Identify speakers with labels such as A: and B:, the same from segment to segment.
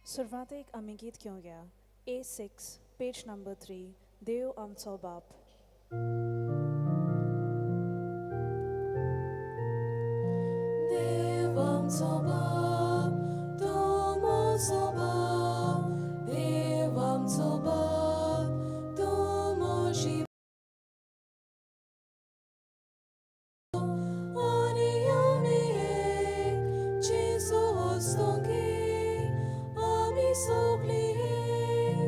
A: सुरवातेक आमी गीत घेवया A6 page number 3 देव आमचो बाप.
B: देव आमचो बाप, तूं म्हजो बाप, देव आमचो बाप, तूं म्हजी आनी आमी एक जेजू हस्तुकीं आमी सगळीं एक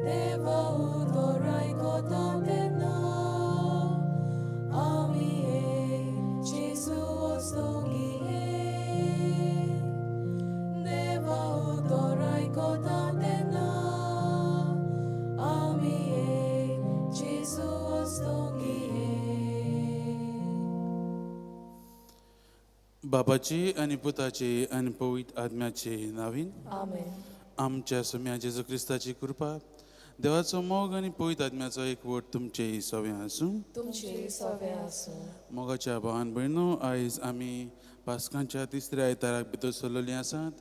B: देवा उतर आयकता तेन्ना आमी एक जेजू हस्तुकीं एक देवा उतर आयकता तेन्ना आमी एक जेजू हस्तुकीं एक.
C: बापाची आनी पुताची आनी पवित्र आत्म्याची नावीन.
B: आमेन.
C: आमच्या सोम्या जेजू क्रिस्ताची कृपा, देवाचो मोग आनी पवित्र आत्म्याचो एकवट तुमचे सवे आसूं.
B: तुमचे सवे आसूं.
C: मोगाच्या भावान भयणो, आयज आमी पास्कांच्या तिसऱ्या आयताराक भितर सरलेलीं आसात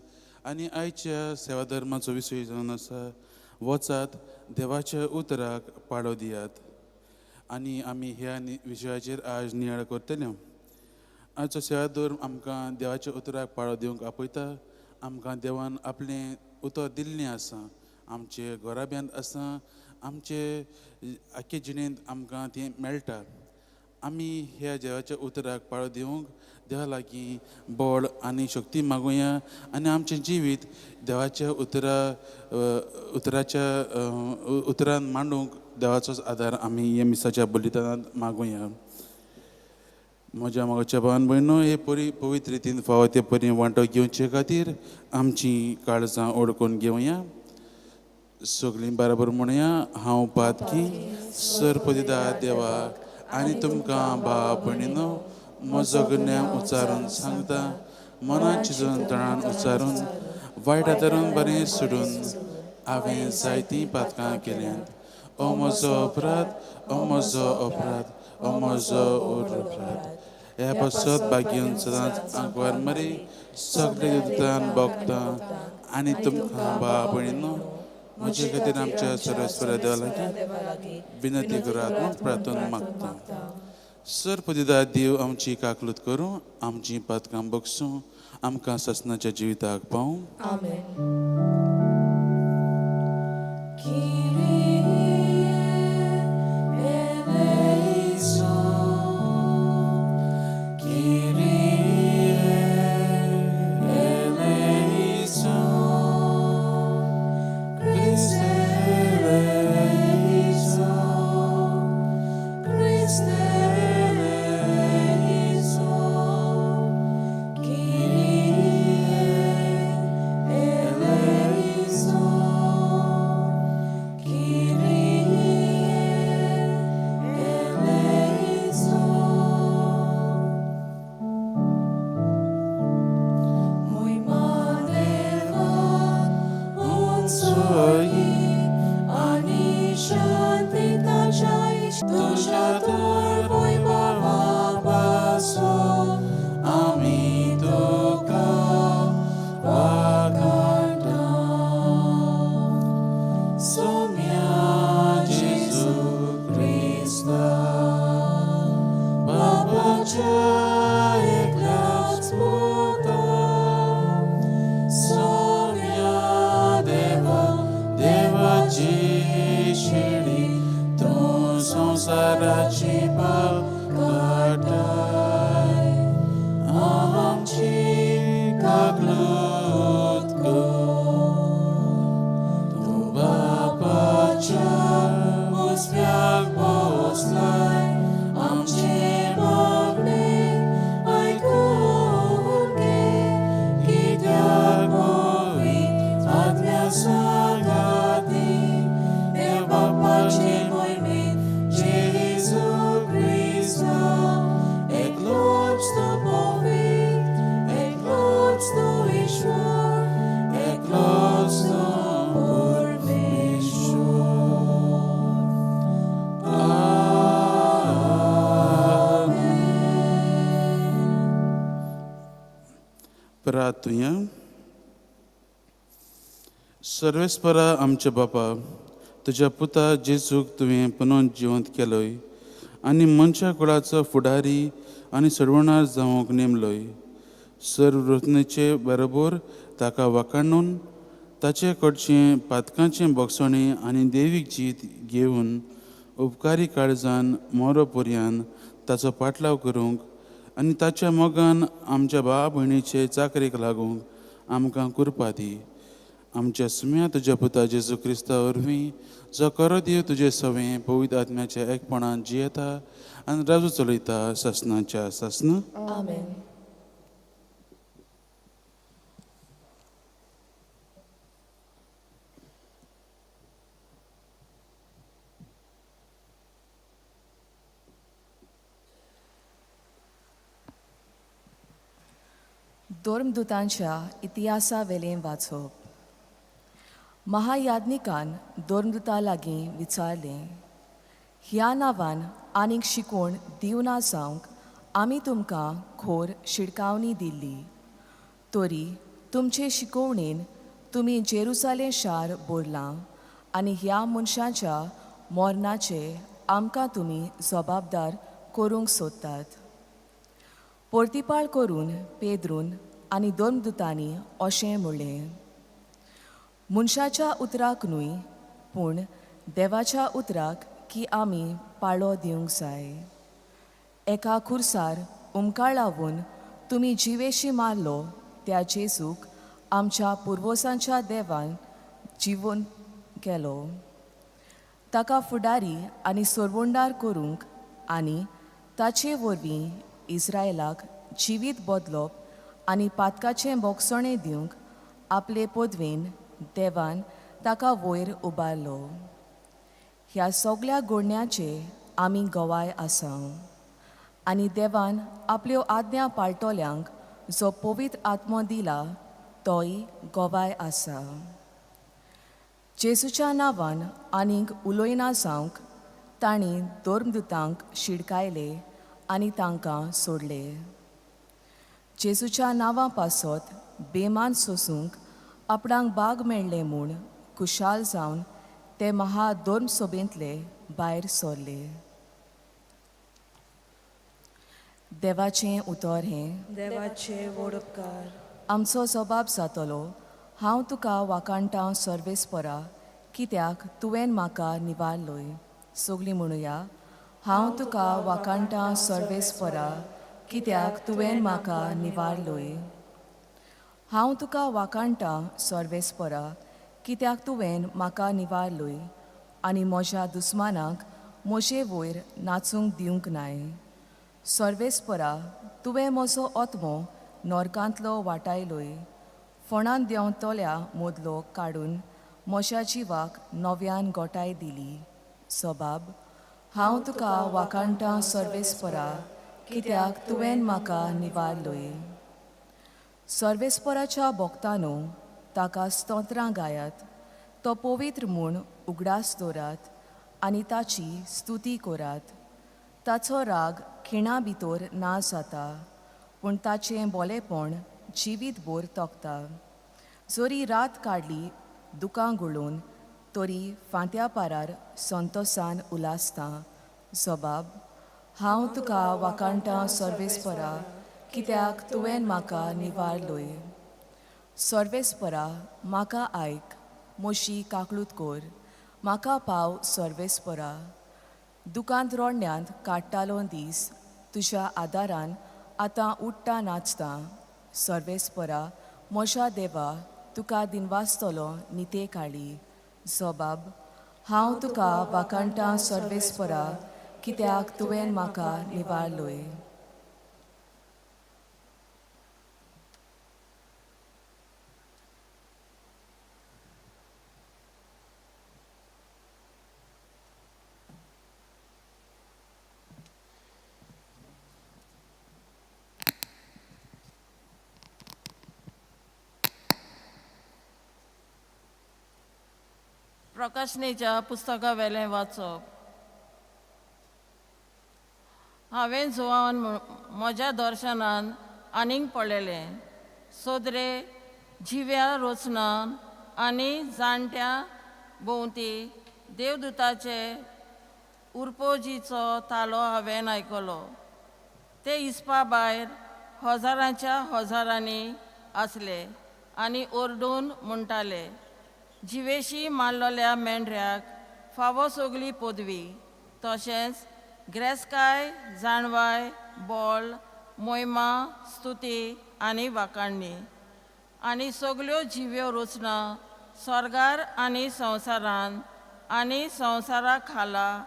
C: आनी आयच्या सेवा धर्माचो विशय जावन आसा वचात देवाच्या उतराक पाळो दियात. आनी आमी ह्या विशयाचेर आज नियाळ करतले. आजचो सेवा धर्म आमकां देवाच्या उतराक पाळो दिवंक आपयता. आमकां देवान आपलें उतर दिल्लें आसा, आमचे घराब्यांत आसा, आमचे आख्खे जिणेंत आमकां तें मेळटा. आमी ह्या देवाच्या उतराक पाळो दिवंक देवा लागीं बळ आनी शक्ती मागुया आनी आमचें जिवीत देवाच्या उतराच्या उतरान मांडूंक देवाचोच आदार आमी ह्या मिसाच्या बलिदानांत मागुया. म्हज्या मोगाच्या भावान भयणो, हे परी पवित्र रितीन फावो ते परी वांटो घेवचे खातीर आमची काळजां ओडकून घेवया. सगळीं बराबर म्हणया, हांव पातकी सरपदिदा देवा आनी तुमकां भाव भयणीनो म्हजो गुन्यांव उच्चारून सांगता. मनान चिंतून तणान उच्चारून वायट आदारून बरें सोडून हांवें जायतीं पातकां केल्यांत. ओ म्हजो अपराध, ओ म्हजो अपराध, ओ म्हजो अपराध. ह्या पासत भाग्यान सदांच आंकवार मरी, सगळे दुतान भोगता आनी तुमकां भाव भयणीनो म्हजे खातीर आमच्या सर्वेस्परा देवा लागीं विनंती करात म्हूण प्रार्थना मागता. सरपदिदा देव आमची काकलूत करूं, आमची पातकां बगसूं, आमकां ससनाच्या जिविताक पावूं.
B: आमेन. Kyrie eleison, Christe eleison, Christe eleison, Kyrie eleison, Kyrie eleison. Moima deva unsoyi ani shanti tachai तुझ्या तर वैभवा आमी तुका वाखाणता. सोम्या जेजू क्रिस्ता, बापाच्या एकल्याच पुता, सोम्या देवा देवाची शिडी, तूं संवसाराची पाप काडटाय, आमची काकलूत कर. तूं बापाच्या उजव्याक बसलाय, आमचे मागणे आयकून घे, कित्याक पवित्र आत्म्या सांगाती देव बापाचे मोहिमेंत जेजू क्रिस्ता एकलोच तूं पवित्र, एकलोच तूं ईश्वर, एकलोच तूं परमेश्वर. आमेन.
C: प्रार्थुया. सर्वेस्परा आमच्या बापा, तुज्या पुता जेजूक तुवें पुनोन जिवंत केलोय आनी मनशा कुळाचो फुडारी आनी सोडवणार जावंक नेमलोय. सर्व रत्नेचे बरोबर ताका वाखाणून ताचे कडचें पातकांचें बोगसणें आनी देवीक जीत घेवन उपकारी काळजान मोरो पर्यान ताचो पाटलाव करूंक आनी ताच्या मोगान आमच्या भाव भयणीचे चाकरेक लागूंक आमकां कृपा दी. आमच्या सुम्या तुज्या पुता जेजू क्रिस्ता वरवीं जो करो देव तुजे सवें पवित्र आत्म्याच्या एकपणान जियेता आनी राजू चलयता सासनाच्या सासना.
D: आमेन. धर्मदूतांच्या इतिहासा वेलें वाचप. महायाज्ञिकान धर्मदूता लागीं विचारलें, ह्या नांवान आनीक शिकवण दिवना जावंक आमी तुमकां खोर शिडकावणी दिल्ली, तरी तुमचे शिकोवणेन तुमी जेरुजालें शार भरलां आनी ह्या मनशाच्या मरणाचे आमकां तुमी जबाबदार करूंक सोदतात. परतिपाळ करून पेद्रून आनी धर्मदूतांनी अशें म्हणलें, मनशाच्या उतराक न्हय पूण देवाच्या उतराक की आमी पाळो दिवंक जाय. एका खुर्सार उमकाळावून तुमी जिवेशी मारलो त्या जेजूक आमच्या पुर्वजांच्या देवान जिवन केलो. ताका फुडारी आनी सोरवंडार करूंक आनी ताचे वरवीं इस्रायलाक जिवीत बदलप आनी पातकाचें बोगसणें दिवंक आपले पदवेन देवान ताका वयर उबारलो. ह्या सगल्या गोडण्याचे आमी गवाय आसा आनी देवान आपल्यो आज्ञा पाळटल्यांक जो पवित्र आत्मो दिला तोय गवाय आसा. जेजूच्या नांवान आनीक उलयना जावंक तांणी धर्मदूतांक शिडकायले आनी तांकां सोडले. जेजूच्या नांवा पासत बेमान सोसूंक आपणाक बाग मेळ्ळें म्हूण खुशाल जावन ते महा धर्मसभेंतले भायर सरले. देवाचें उतर हें.
A: देवाचे व्हड उपकार.
D: आमचो जबाब जातलो, हांव तुका वाखाणटां सर्वेस्परा, कित्याक तुवें म्हाका निवारलोय. सगलीं म्हणुया, हांव तुका वाखाणटां सर्वेस्परा, कित्याक तुवें म्हाका निवारलोय. हांव तुका वाखाणटां सर्वेस्परा, कित्याक तुवें म्हाका निवारलोय आनी म्हज्या दुस्मानाक म्हजे वयर नाचूंक दिवंक नाय. सर्वेस्परा, तुवें म्हजो आत्मो नरकांतलो वाटायलोय, फोंडांत देंवतल्या मदलो काडून म्हज्या जिवाक नव्यान गोठाय दिली. सबाब, हांव तुका वाखाणटां सर्वेस्परा, कित्याक तुवें म्हाका निवारलोय. सर्वेस्पराच्या भक्तानो, ताका स्तोत्रां गायात, तो पवित्र म्हूण उगडास दवरात आनी ताची स्तुती करात. ताचो राग खिणा भितर ना जाता, पूण ताचें बोलेपण जिवीत भर तोखता. जरी रात काडली दुकां गळोवन, तरी फांत्या पारार संतोसान उलासता. जबाब, हांव तुका वाखाणटां सर्वेस्परा, कित्याक तुवें म्हाका निवारलोय. सर्वेस्परा, म्हाका आयक, म्हजी काकळूत कर, म्हाका पाव सर्वेस्परा. दुकांत रोडण्यांत काडटालो दीस, तुज्या आदारान आतां उठ्ठा नाचता. सर्वेस्परा, म्हज्या देवा, तुका दिनवासतलो निते काळी. जबाब, हांव तुका वाखाणटां सर्वेस्परा, कित्याक तुवें म्हाका निवारलोय.
E: प्रकाशनेच्या पुस्तका वेलें वाचप. हांवें जुवान म्हज्या दर्शनान आनीक पळयलें, सोदरे जिव्या रोचनान आनी जाणट्या भोंवती देवदूताचे उर्पोजीचो तालो हांवें आयकलो. ते इस्पा भायर हजारांच्या हजारांनी आसले आनी ओरडून म्हणटाले, जिवेशी मारलेल्या मेंढऱ्याक फावो सगली पदवी, तशेंच ग्रेसकाय, जाणवाय, बोल, मोयमा, स्तुती आनी वाखाणणी. आनी सगल्यो जिव्यो रचना स्वर्गार आनी संवसारान आनी संवसारा खाला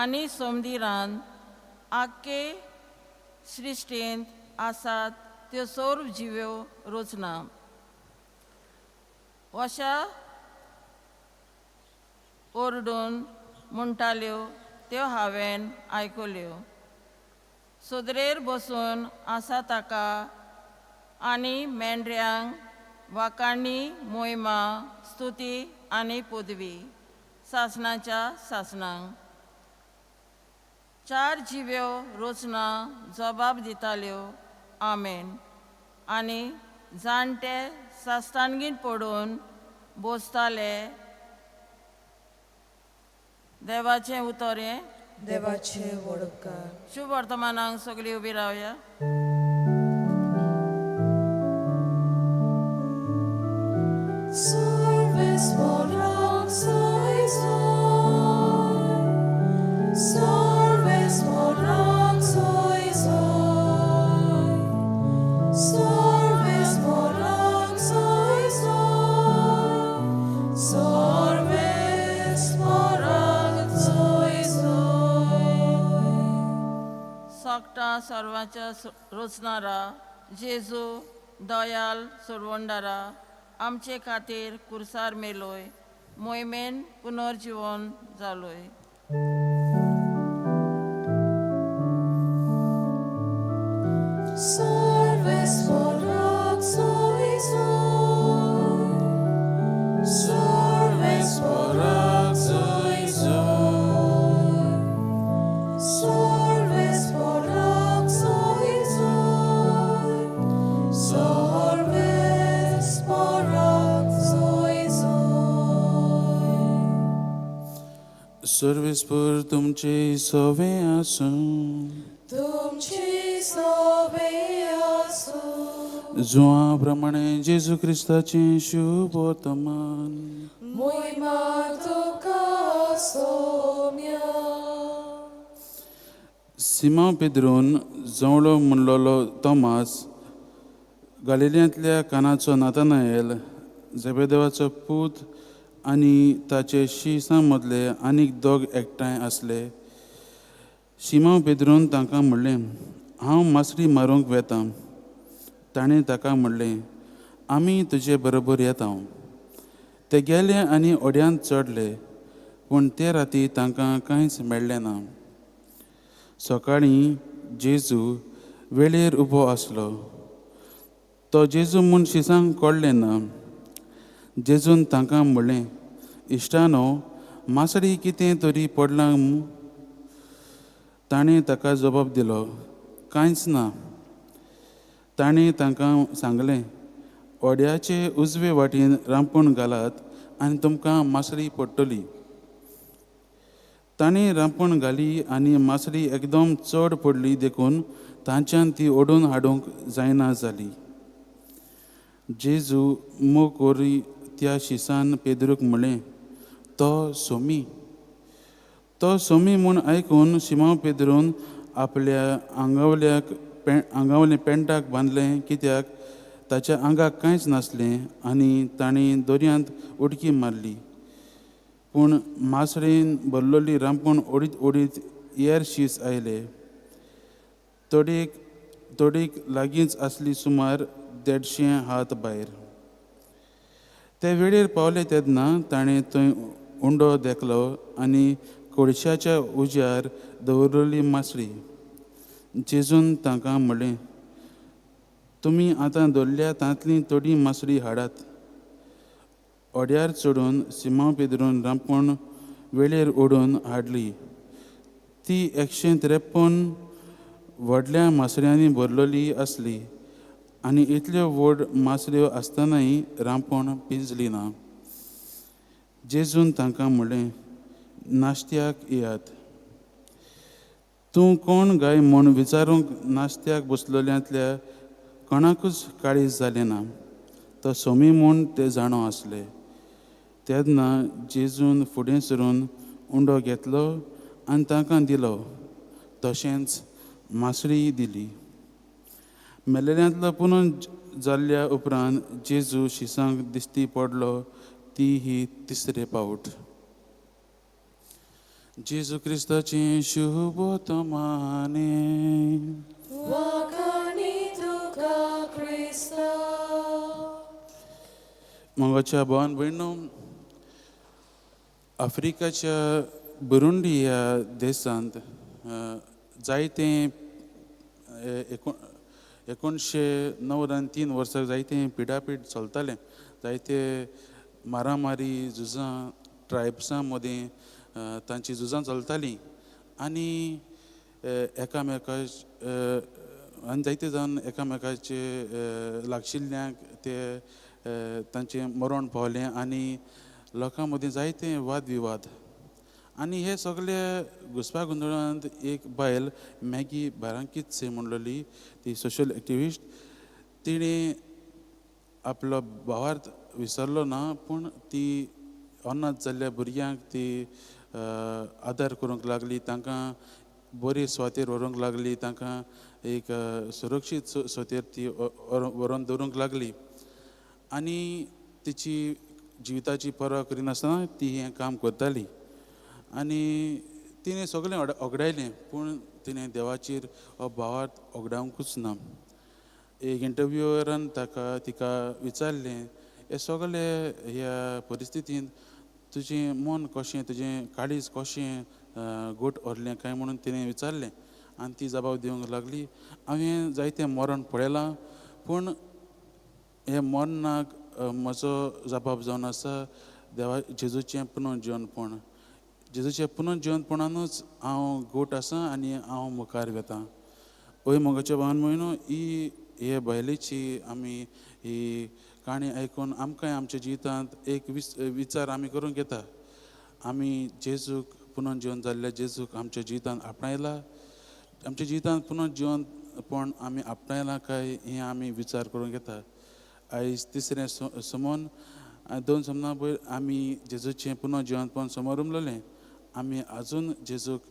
E: आनी सोमदिरान आख्खे सृश्टींत आसात त्यो सर्व जिव्यो रचना अशा ओरडून म्हणटाल्यो त्यो हांवें आयकल्यो. सदरेर बसून आसा ताका आनी मेंढऱ्यांक वाखाणणी, मोयमा, स्तुती आनी पदवी सासणाच्या सासणांक. चार जिव्यो रचना जबाब दिताल्यो, आमेन. आनी जाणटे साश्टांगीन पडून बसताले. देवाचें उतर हें.
B: देवाचे व्हड उपकार.
E: शुभ वर्तमानाक सगळीं उबी रावया.
B: सर्वेस्पराक सोय सोय, सर्वेस्पराक सोय सोय, सर्वेस्पराक सोय सोय, सर्वेस्पराक सोय सोय.
E: सोगटां सर्वांच्या रचणारा जेजू दयाल सोडवणदारा, आमचे खातीर कुर्सार मेलोय, मोहिमेन पुनर्जिवन जालोय.
B: सर्वेस्पराक सोय सोय, सर्वेस्पराक सोय सोय, सर्वेस्पराक सोय सोय, सर्वेस्पराक सोय सोय.
C: सर्वेस्पर तुमचे सवे आसूं.
B: तुमची सोबे आसूं.
C: जुआ प्रमाणे जेजू क्रिस्ताचें शुभ वर्तमान.
B: मोहिमा तुका सोम्या.
C: सिमा पेद्रून जवळो म्हणलेलो तोमास, गालिल्यांतल्या कानाचो नातानाएल, जेबेदेवाचो पूत आनी ताचे शिसां मदले आनीक दोग एकठांय आसले. शिमा पेद्रून तांकां म्हणलें, हांव मासळी मारूंक वेतां. ताणें ताका म्हणलें, आमी तुजे बरोबर येता. ते गेले आनी ओड्यांत चडले, पूण ते राती तांकां कांयच मेळ्ळें ना. सकाळीं जेजू वेळेर उबो आसलो. तो जेजू म्हूण शिसांक कळ्ळें ना. जेजून तांकां म्हणलें, इश्टानो, मासळी कितें तरी पडलां मू? ताणें ताका जबाब दिलो, कांयच ना. ताणें तांकां सांगलें, ओड्याचे उजवे वाटेन रांपण घालात आनी तुमकां मासळी पडटली. ताणें रांपण घाली आनी मासळी एकदम चड पडली, देखून तांच्यान ती ओडून हाडूंक जायना जाली. जेजू मोग कोरी त्या शिसान पेद्रूक म्हणलें, तो सोमी. तो सोमी म्हूण आयकून शिमांव पेद्रून आपल्या आंगावल्याक आंगावलें पेंटाक बांदलें, कित्याक ताच्या आंगाक कांयच नासलें, आनी ताणें दर्यांत उडकी मारली. पूण मासळेन भरलेली रांपण ओडीत ओडीत एर शीस आयले. तडीक तडीक लागींच आसली, सुमार 150 हात भायर. ते वेळेर पावले तेन्ना ताणें थंय उंडो देखलो आनी कोळशाच्या उज्यार दवरलेली मासळी. जेजून तांकां म्हणलें, तुमी आतां धरल्या तांतली थोडी मासळी हाडात. ओड्यार चडून सिमांव पेद्रून रांपण वेळेर ओडून हाडली. ती 153 व्हडल्या मासळ्यांनी भरलेली आसली आनी इतल्यो व्हड मासळ्यो आसतनाय रांपण पिंजली ना. जेजून तांकां म्हणलें, नाश्त्याक येयात. तूं कोण गाय म्हूण विचारूंक नाश्त्याक बसलेल्यांतल्या कोणाकूच काळीज जालें ना. तो सोमी म्हूण ते जाणो आसले. तेन्ना जेजून फुडें सरून उंडो घेतलो आनी तांकां दिलो, तशेंच मासळीय दिली. मेलेल्यांतलो पुनून जाल्ल्या उपरांत जेजू शिसांक दिश्टी पडलो ती ही तिसरे पावट. जेजू क्रिस्ताचें शुभोतमाने.
B: वाखाणी तुका क्रिस्ता.
C: मोगाच्या भावान भयणो, आफ्रिकाच्या बुरुंडी ह्या देशांत जायते 1993 वर्साक जायते पिडापीड चलतालें. जायते मारामारी झुजां ट्रायब्सां मदीं तांची झुजां चलतालीं आनी एकामेका आनी जायते जावन एकामेकाचे लागशिल्ल्यांक ते तांचें मरण पावलें आनी लोकां मदीं जायते वाद विवाद. आनी हे सगळे घुसपा गोंदळांत एक बायल मॅगी बारांकीत म्हणलेली ती सोशल एक्टिविस्ट, तिणें आपलो भावार्थ विसरलो ना, पूण ती अनाथ जाल्ल्या भुरग्यांक ती आदार करूंक लागली, तांकां बरी सुवातेर व्हरूंक लागली, तांकां एक सुरक्षीत सुवातेर ती व्हरोन दवरूंक लागली. आनी तिची जिविताची पर्वा करिनासतना ती हें काम करताली आनी तिणें सगळें ओगडायलें, पूण तिणें देवाचेर हो भावार्थ ओगडावंकूच ना. एक इंटरव्यूअरान ताका तिका विचारलें, हे सगळे ह्या परिस्थितींत तुजें मन कशें, तुजें काळीज कशें गोट उरलें काय म्हणून तिणें विचारलें. आनी ती जबाब दिवंक लागली, हांवें जायतें मरण पळयलां, पूण हे मरणाक म्हजो जबाब जावन आसा देवा जेजूचें पुनर्जिवनपण. जेजूचें पुनर्जिवनपणानूच हांव गोट आसा आनी हांव मुखार वता. ओय मोगाच्या भावान भयणो, ही हे बायलेची आमी ही काणी आयकून आमकांय आमच्या जिवितांत एक विचार आमी करूंक येता. आमी जेजूक पुनर्जिवन जाल्ल्या जेजूक आमच्या जिवितांत आपणायला, आमच्या जिवितांत पुनर्जिवनपण आमी आपणायलां काय हें आमी विचार करूंक येता. आयज तिसरें समोन दोन समना पयर आमी जेजूचें पुनर्जिवनपण समोर उमलोलें. आमी आजून जेजूक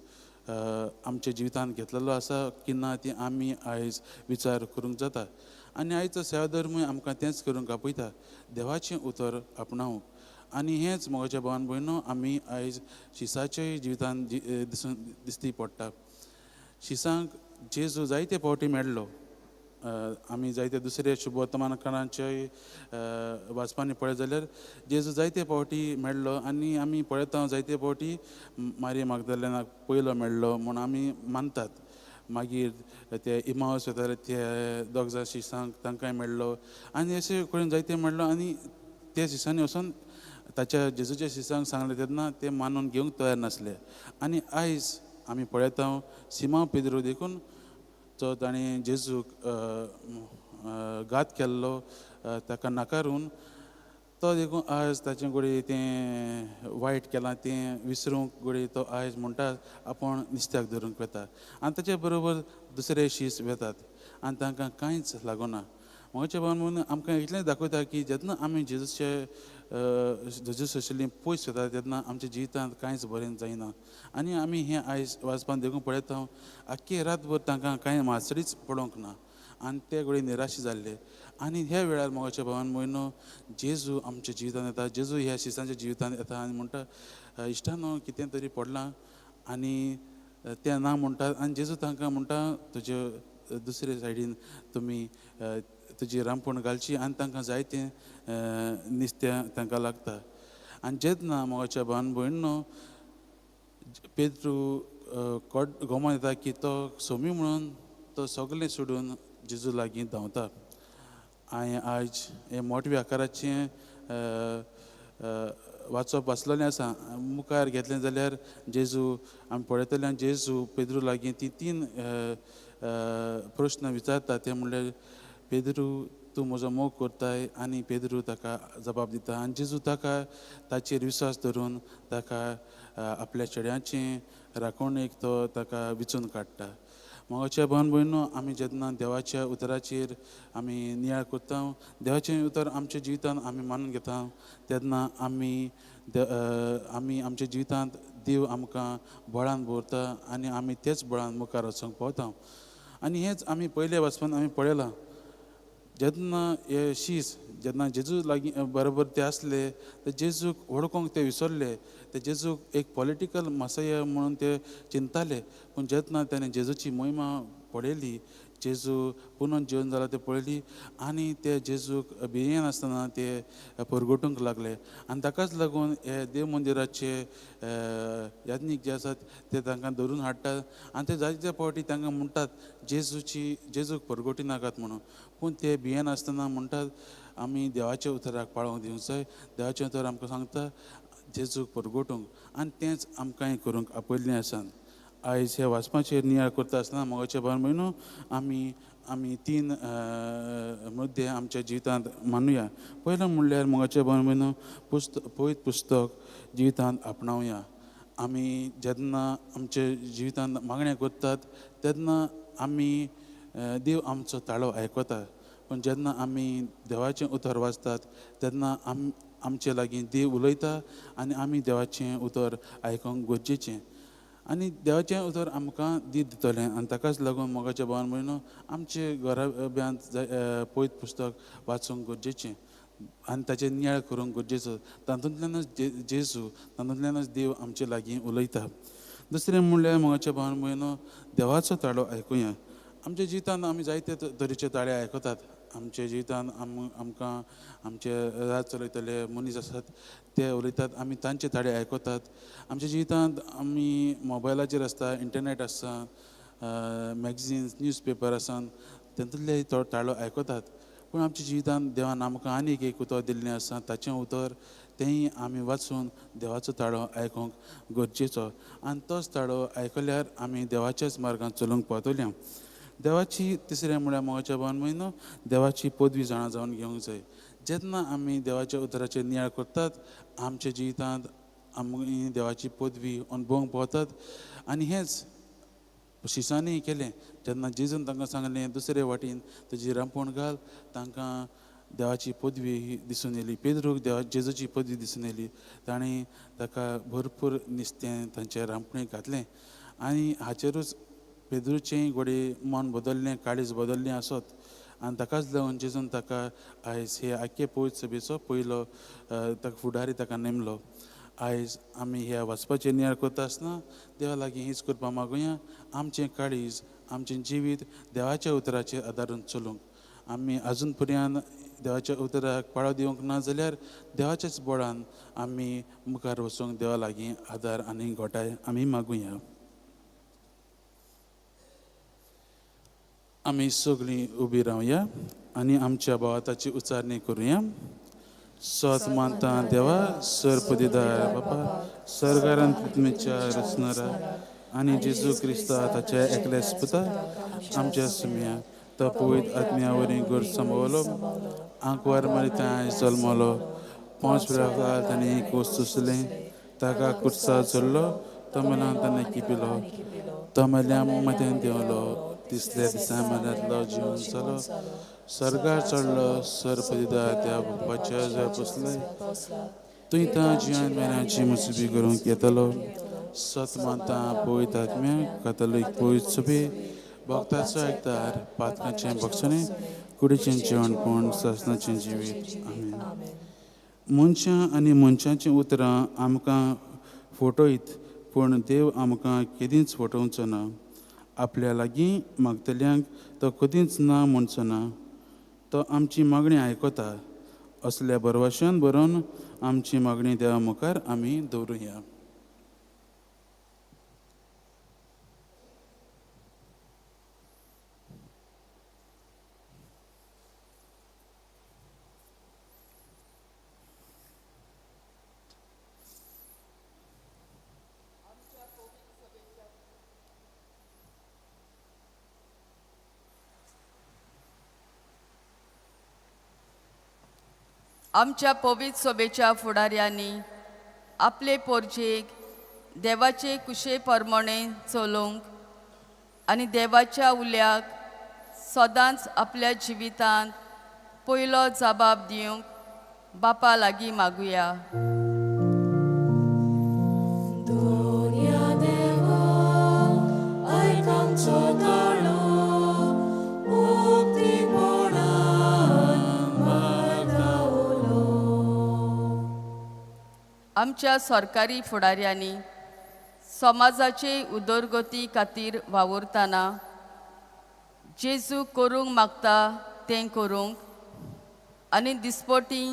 C: आमच्या जिवितांत घेतलेलो आसा की ना ती आमी आयज विचार करूंक जाता. आनी आयचो सेवाधर्मूय आमकां तेंच करूंक आपयता, देवाचें उतर आपणावंक. आनी हेंच मोगाच्या भावान भयणो आमी आयज शिसाच्याय जिवितांत दिसून दिसती पडटा. शिसांक जेजू जायते फावटी मेळ्ळो. आमी जायते दुसरे शुभवर्तमानकारांच्याय वाचपांनी पळयत जाल्यार जेजू जायते फावटी मेळ्ळो आनी आमी पळयता जायते फावटी मारी मागदलेनाक पयलो मेळ्ळो म्हूण आमी मानतात. मागीर ते इमावस वताले ते दोग जाण शिसांक तांकांय मेळ्ळो आनी अशें करून जायते मेळ्ळो. आनी ते शिसांनी वचोन ताच्या जेजूच्या शिसांक सांगलें तेन्ना ते मानून घेवंक तयार नासले. आनी आयज आमी पळयता सिमांव पेद्रू देखून तो ताणें जेजूक घात केल्लो ताका नाकारून तो देखून आयज ताचे कडेन तें वायट केलां तें विसरूंक घडये तो आयज म्हणटा आपूण नुस्त्याक धरूंक वता आनी ताचे बरोबर दुसरे शीस वेतात आनी तांकां कांयच लागना. म्हज्या भावान म्हणून आमकां इतलें दाखयता की जेन्ना आमी जेजूचे जेजू आशिल्ली पयस वता तेन्ना आमच्या जिवितांत कांयच बरें जायना. आनी आमी हें आयज वाचपान देखून पळयता आख्खी रातभर तांकां कांय मासळीच पडोवंक ना आनी ते घडये निराश जाल्ले. आनी ह्या वेळार मोगाच्या भावान म्हयनो जेजू आमच्या जिवितांत येता, जेजू ह्या शिसांच्या जिवितांत येता आनी म्हणटा इश्टानो कितें तरी पडलां आनी तें ना म्हणटात. आनी जेजू तांकां म्हणटा तुजे दुसरे सायडीन तुमी तुजी रांपण घालची आनी तांकां जायतें नुस्तें तांकां लागता. आनी जेन्ना मोगाच्या भावान भयणो पेद्रू कोट गोमान येता की तो सोमी म्हणून तो सगळें सोडून जेजू लागीं धांवता. हांवें आयज हें मोठ्या आकाराचें वाचप वाचलेलें आसा. मुखार घेतलें जाल्यार जेजू आमी पळयतले आनी जेजू पेद्रू लागीं ती तीन प्रश्न विचारता. ते म्हणल्यार पेद्रू तूं म्हजो मोग करताय आनी पेद्रू ताका जबाब दिता आनी जेजू ताका ताचेर विस्वास धरून ताका आपल्या चेड्याचें राखणेक तो ताका विचून काडटा. मोगाच्या भावन भयणो आमी जेन्ना देवाच्या उतराचेर आमी नियाळ करता, देवाचें उतर आमच्या जिवितांत आमी मानून घेता तेन्ना आमी आमी आमच्या जिवितांत देव आमकां बळान भरता आनी आमी तेच बळान मुखार वचूंक पावता. आनी हेंच आमी पयले वाचपान आमी पळयलां, जेन्ना हे शीस जेन्ना जेजू लागीं बरोबर ते आसले ते जेजूक वळखूंक ते विसरले, ते जेजूक एक पॉलिटिकल मसाया म्हणून ते चिंतताले. पूण जेन्ना ताणें जेजूची मोहिमा पळयली, जेजू पुनोन जेवन जाला ते पळयली आनी ते जेजूक भियेनासतना ते परगटूंक लागले. आनी ताकाच लागून हे देव मंदिराचे याज्ञीक जे आसात ते तांकां धरून हाडटात आनी ते जायते फावटी तांकां म्हणटात जेजूची जेजूक परगटी नाकात म्हणून. पूण ते भियेनासतना म्हणटात आमी देवाच्या उतराक पाळोवंक दिवंक जाय, देवाचें उतर आमकां सांगता जेजूक परगटूंक आनी तेंच आमकांय करूंक आपयल्लें आसा. आयज ह्या वाचपाचेर नियाळ करता आसतना मोगाच्या भाव भयणो आमी आमी तीन मुद्दे आमच्या जिवितांत मानुया. पयलो म्हणल्यार मोगाच्या भाव भयणो पवित्र पुस्तक जिवितांत आपणावया. आमी जेन्ना आमच्या जिवितांत मागण्या करतात तेन्ना आमी देव आमचो ताळो आयकता, पूण जेन्ना आमी देवाचें उतर वाचतात तेन्ना आमचे लागीं देव उलयता आनी आमी देवाचें उतर आयकूंक गरजेचें आनी देवाचें उतर आमकां दीत दितलें. आनी ताकाच लागून मोगाच्या भावान भयणो आमचे घराब्यांत पवित्र पुस्तक वाचूंक गरजेचें आनी ताचेर नियाळ करूंक गरजेचो. तातूंतल्यानच जेजू तातूंतल्यानच देव आमचे लागीं उलयता. दुसरें म्हणल्यार मोगाच्या भावान भयणो देवाचो ताळो आयकुया. आमच्या जिवितांत आमी जायते तरेचे ताळे आयकतात. आमच्या जिवितांत आमकां आमचे रात चलयतले मनीस आसात ते उलयतात, आमी तांचे ताळे आयकतात. आमच्या जिवितांत आमी मोबायलाचेर आसता, इंटरनेट आसता, मॅगझिन्स न्यूज पेपर आसा, तातूंतले ताळो आयकतात. पूण आमच्या जिवितांत देवान आमकां आनीक एक उतर दिल्लें आसा, ताचें उतर तेंय आमी वाचून देवाचो ताळो आयकूंक गरजेचो आनी तोच ताळो आयकल्यार आमी देवाच्याच मार्गान चलूंक पावतले. देवाची तिसरें म्हळ्यार मोगाच्या भावान भयणो देवाची पदवी जाणा जावन घेवंक जाय. जेन्ना आमी देवाच्या उतराचेर नियाळ करतात आमच्या जिवितांत आमी देवाची पदवी अणभवूंक पावतात. आनी हेंच शिसांनी केलें जेन्ना जेजून तांकां सांगलें दुसरे वाटेन तुजी रांपण घाल, तांकां देवाची पदवी दिसून येयली. पेद्रूक देवा जेजूची पदवी दिसून येयली, ताणें ताका भरपूर नुस्तें तांचे रांपणेक घातलें आनी हाचेरूच पेद्रूचें घोडये मन बदल्लें, काळीज बदल्लें आसत आनी ताकाच लागून जेजून ताका आयज हे आख्खे पवित्र सभेचो पयलो ताका फुडारी ताका नेमलो. आयज आमी ह्या वाचपाचेर नियाळ करता आसतना देवा लागीं हीच करपा मागुया, आमचें काळीज आमचें जिवीत देवाच्या उतराचेर आदारून चलूंक. आमी आजून पर्यंत देवाच्या उतराक पाळो दिवंक ना जाल्यार देवाच्याच बळान आमी मुखार वचूंक देवा लागीं आदार आनी घोटाय आमी मागुया. आमी सगळीं उबी रावया आनी आमच्या भावाताची उच्चारणी करुया. सत मानता देवा सरपदिदार बापा सरकारान तुमच्या रचणारा आनी जेजू क्रिस्ता ताच्या एकल्याच पुता आमच्या सुम्या तो पवित्र आत्म्या वरवीं गोड सांबावलो, आंकवार मारिता जल्मलो, 5 वेळार ताणें कोस सोंसलें, ताका कुर्सा चल्लो, तो मनान ताणें किपिलो, तो मेल्या मदें देंवलो, तिसऱ्या दिसा मनांतलो जिवन जालो, सर्गार चडलो, सरपदिदार त्या बापाच्या जय बसले, तुंय तां जिवन मेल्याची मुसबी करूंक येतलो. सत मानता पवित्र आत्म्या कातोलीक पवित्र सभे भक्ताचो एकदार पातकाचें भक्षणें कुडीचें जेवणपण सासणाचें जिवीत. आमेन. मनशां आनी मनशाचीं उतरां आमकां फटयत, पूण देव आमकां केदींच फटोवचो ना. आपल्या लागीं मागतल्यांक तो कदींच ना म्हणचो ना. तो आमची मागणी आयकता. असल्या भरवशान बरोवन आमची मागणी देवा मुखार आमी दवरुया.
F: आमच्या पवित्र सभेच्या फुडाऱ्यांनी आपले पोरजेक देवाचे कुशे परमणे चलोवंक आनी देवाच्या उल्याक सदांच आपल्या जिवितांत पयलो जबाब दिवंक बापा लागीं मागुया.
B: दोनया देवा आयक आमचो ताळो मुक्तीपणान मारता उलो.
F: आमच्या सरकारी फुडाऱ्यांनी समाजाचे उदरगती खातीर वावुरतना जेजू करूंक मागता तें करूंक आनी दिसपटी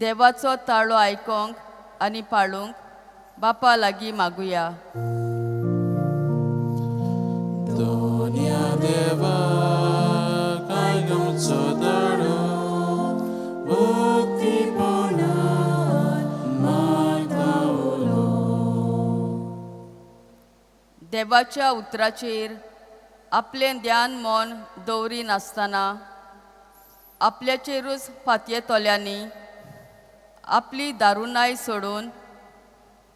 F: देवाचो ताळो आयकोंक आनी पाळूंक बापा लागीं मागुया.
C: दोनया देवा आयक आमचो ताळो मुक्तीपणान मारता उलो.
F: देवाच्या उतराचेर आपलें ध्यान मन दवरिनासतना आपल्याचेरूच फातयेतल्यांनी आपली दारुणाय सोडून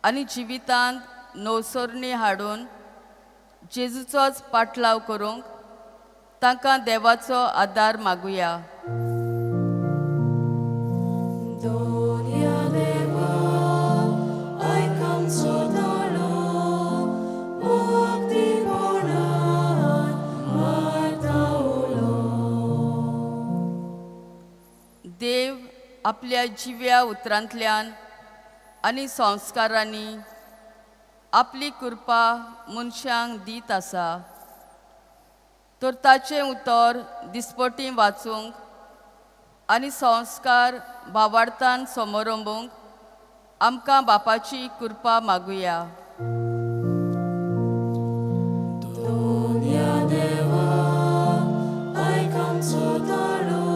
F: आनी जिवितांत नवसरणी हाडून जेजूचोच पाटलाव करूंक तांकां देवाचो आदार मागुया.
B: दोनया देवा आयक आमचो ताळो मुक्तीपणान मारता उलो.
F: देव आपल्या जिव्या उतरांतल्यान आनी संस्कारांनी आपली कृपा मनशांक दीत आसा तर ताचें उतर दिसपटी वाचूंक आनी संस्कार भावार्थान समरंबूंक आमकां बापाची कृपा मागुया.
B: दोनया देवा आयक आमचो ताळो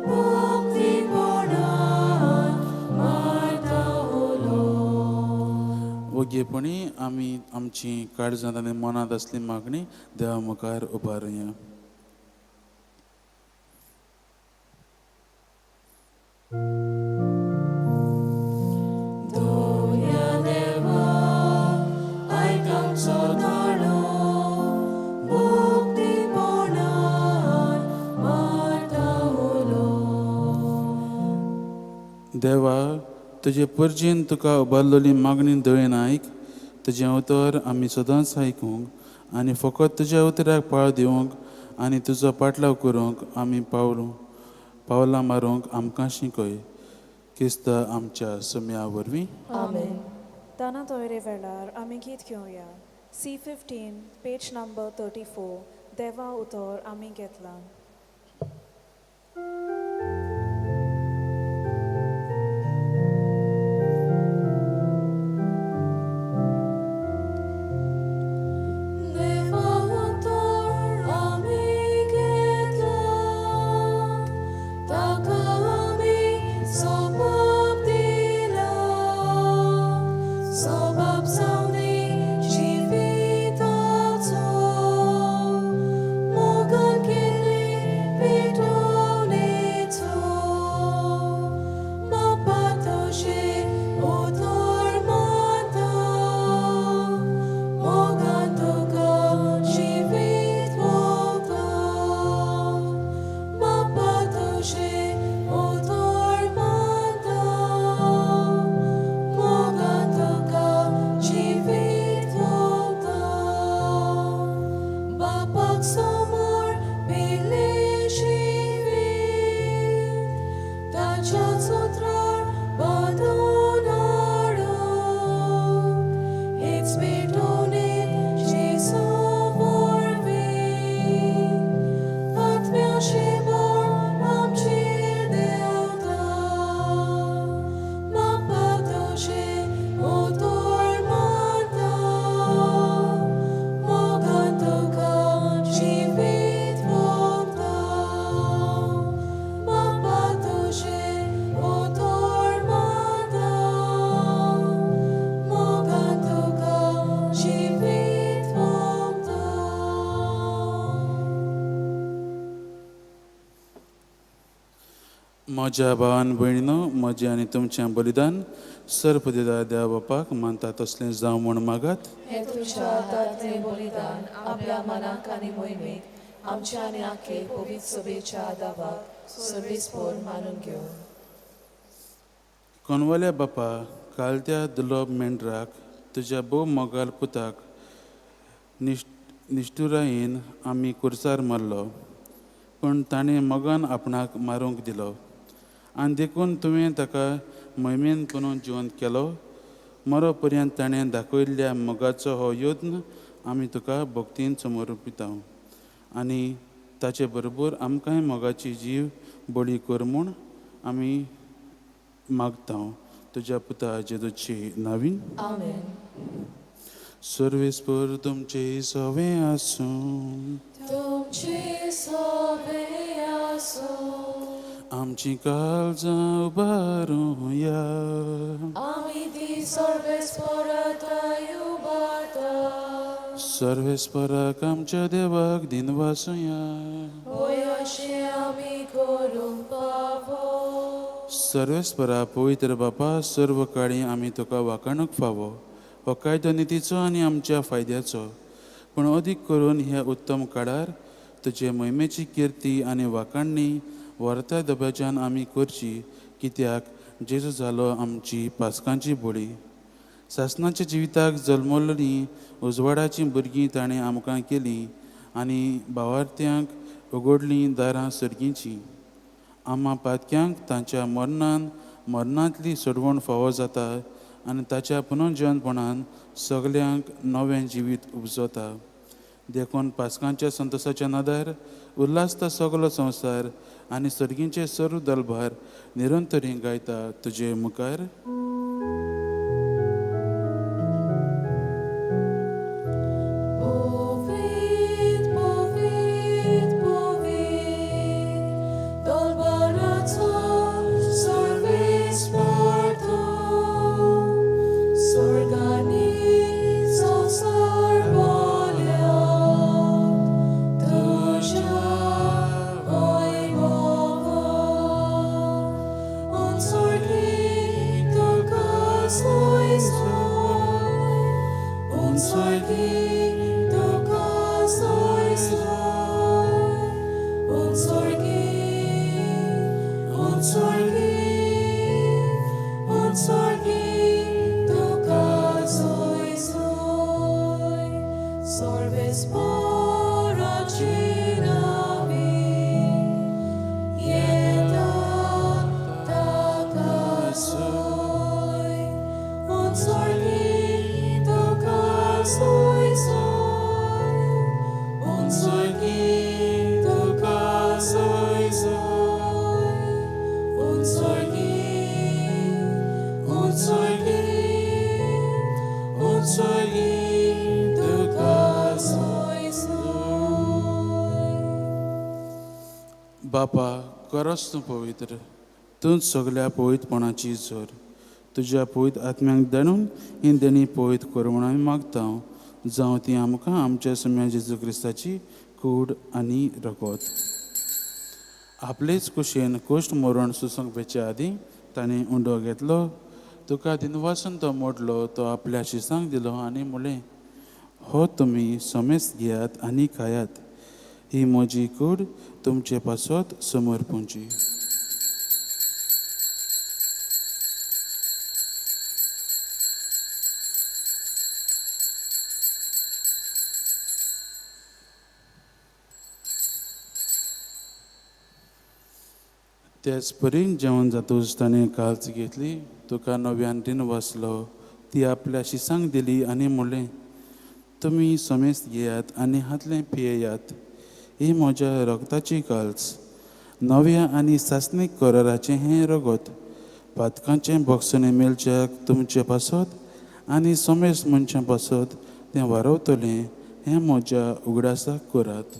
B: मुक्तीपणान मारता उलो.
C: वोगेपणी आमी आमची काळजांत आनी मनांत आसली मागणी देवा मुखार उबारुया.
B: दोनया देवा आयक आमचो ताळो मुक्तीपणान मारता उलो.
C: देवा तुजे परजेन तुका उबारलेली मागणी दयेन आयक. तुजें उतर आमी सदांच आयकूंक आनी फकत तुज्या उतराक पाळ दिवंक आनी तुजो पाटलाव करूंक आमी पावलां मारूंक आमकां शिकय. क्रिस्त आमच्या सुम्या वरवीं.
B: आमेन.
A: दाना तोयरे वेळार आमी गीत घेवया. C15 page number 34 देवा उतर आमी घेतला.
B: देवा उतर आमी घेतला ताका आमी सोबाब दिला सोबाब जावनी जिविताचो मोगान केल्ली.
C: म्हज्या भावान भयणीनो, म्हजें आनी तुमचें बलिदान सर्पदिदा देवा बापाक मानता तसलें जावं म्हूण मागात.
A: हें तुमच्या हातांतलें बलिदान आपल्या मनाक आनी मोहिमेक आमच्या आनी आखे पवित्र सभेच्या आदावाक सर्वेस्पोर मानून घेवं.
C: कोनवाल्या बापा, काल त्या दुर्लभ मेंढराक तुज्या भोव मोगाल पुताक निश्ठुरायेन आमी कुर्सार मारलो, पूण ताणें मोगान आपणाक मारूंक दिलो आनी देखून तुवें ताका मोहिमेन पुनून जिवंत केलो. मरो पर्यंत ताणें दाखयल्ल्या मोगाचो हो यत्न आमी तुका भक्तीन समर्पिता आनी ताचे बरोबर आमकांय मोगाची जीव बळी कर म्हूण आमी मागता तुज्या पुता जेजूची नावीन.
A: आमेन.
C: सर्वेस्पर तुमचे सवे आसूं.
B: तुमचे सोबे आसूं.
C: आमची काळजां उबारुया.
B: आमी ती सर्वेस्पराताय उबारता.
C: सर्वेस्पराक आमच्या देवाक दिनवासुया.
B: होय अशें आमी करूंक पावो.
C: सर्वेस्परा पवित्र बापा, सर्व काळी आमी तुका वाखाणूंक फावो हो कायदो नितीचो आनी आमच्या फायद्याचो, पूण अदीक करून ह्या उत्तम काळार तुजे मोहिमेची किर्ती आनी वाखाणणी व्हरत्या दब्याच्यान आमी करची, कित्याक जेजू जालो आमची पासकांची बळी. सासणाच्या जिविताक जल्मल्लीं उजवाडाचीं भुरगीं ताणें आमकां केलीं आनी भावार्थ्यांक उगडलीं दारां सर्गींचीं. आमा पातक्यांक तांच्या मरणान मरणांतली सोडवण फावो जाता आनी ताच्या पुनर्जिवनपणान सगल्यांक नवें जिवीत उपजता. देखून पासकांच्या संतोसाच्या नदर उल्हासता सगलो संवसार आनी सर्गींचे सर्व दलभार निरंतरी गायता तुजे मुखार.
B: पवित्र पवित्र पवित्र दलबराचो सर्वेस्पर तूं, स्वर्गांनी संवसार भरल्या तुज्या वैभवान. उंचोर्गी तुका सोय सोय, उंचोर्गी तुका सोय सोय, उंचोर्गी, उंचोर्गी, उंचोर्गी तुका सोय सोय. सर्वेस्पराची नांवीं येता ताका सोय, उंचोर्गी तुका सोय सोय, उंचोर्गी तुका सोय सोय, उंचोर्गी, उंचोर्गी, उंचोर्गी तुका सोय सोय.
C: बापा, करस तूं पवित्र, तूंच सगल्या पवित्रपणाची जोर. तुज्या पवित्र आत्म्यांक दाणून ही देणी पवित्र कर म्हूण आमी मागता, जावं ती आमकां आमच्या सम्या जेजू क्रिस्ताची कूड आनी रगत. आपलेच कुशेन कुश्ट मरण सुसूंक वेचे आदीं ताणें उंडो घेतलो, तुका दिनवासून तो मोडलो, तो आपल्या शिसांक दिलो आनी म्हणलें, हो तुमी समेस्त घेयात आनी खायात, ही म्हजी कूड तुमचे पासत समर्पूंची. त्याच परीन जेवण जातूच ताणें काल्च घेतली, तुका नव्यान रीण वाचलो, ती आपल्या शिसांक दिली आनी म्हणलें, तुमी समेस्त घेयात आनी हातलें पियेयात, ही म्हज्या रगताची काल्च, नव्या आनी सासणीक कराराचें हें रगत, पातकांचें भोगसणें मेळच्याक तुमचे पासत आनी समेस्त मनशां पासत तें वारवतलें, हें म्हज्या उगडासाक करात.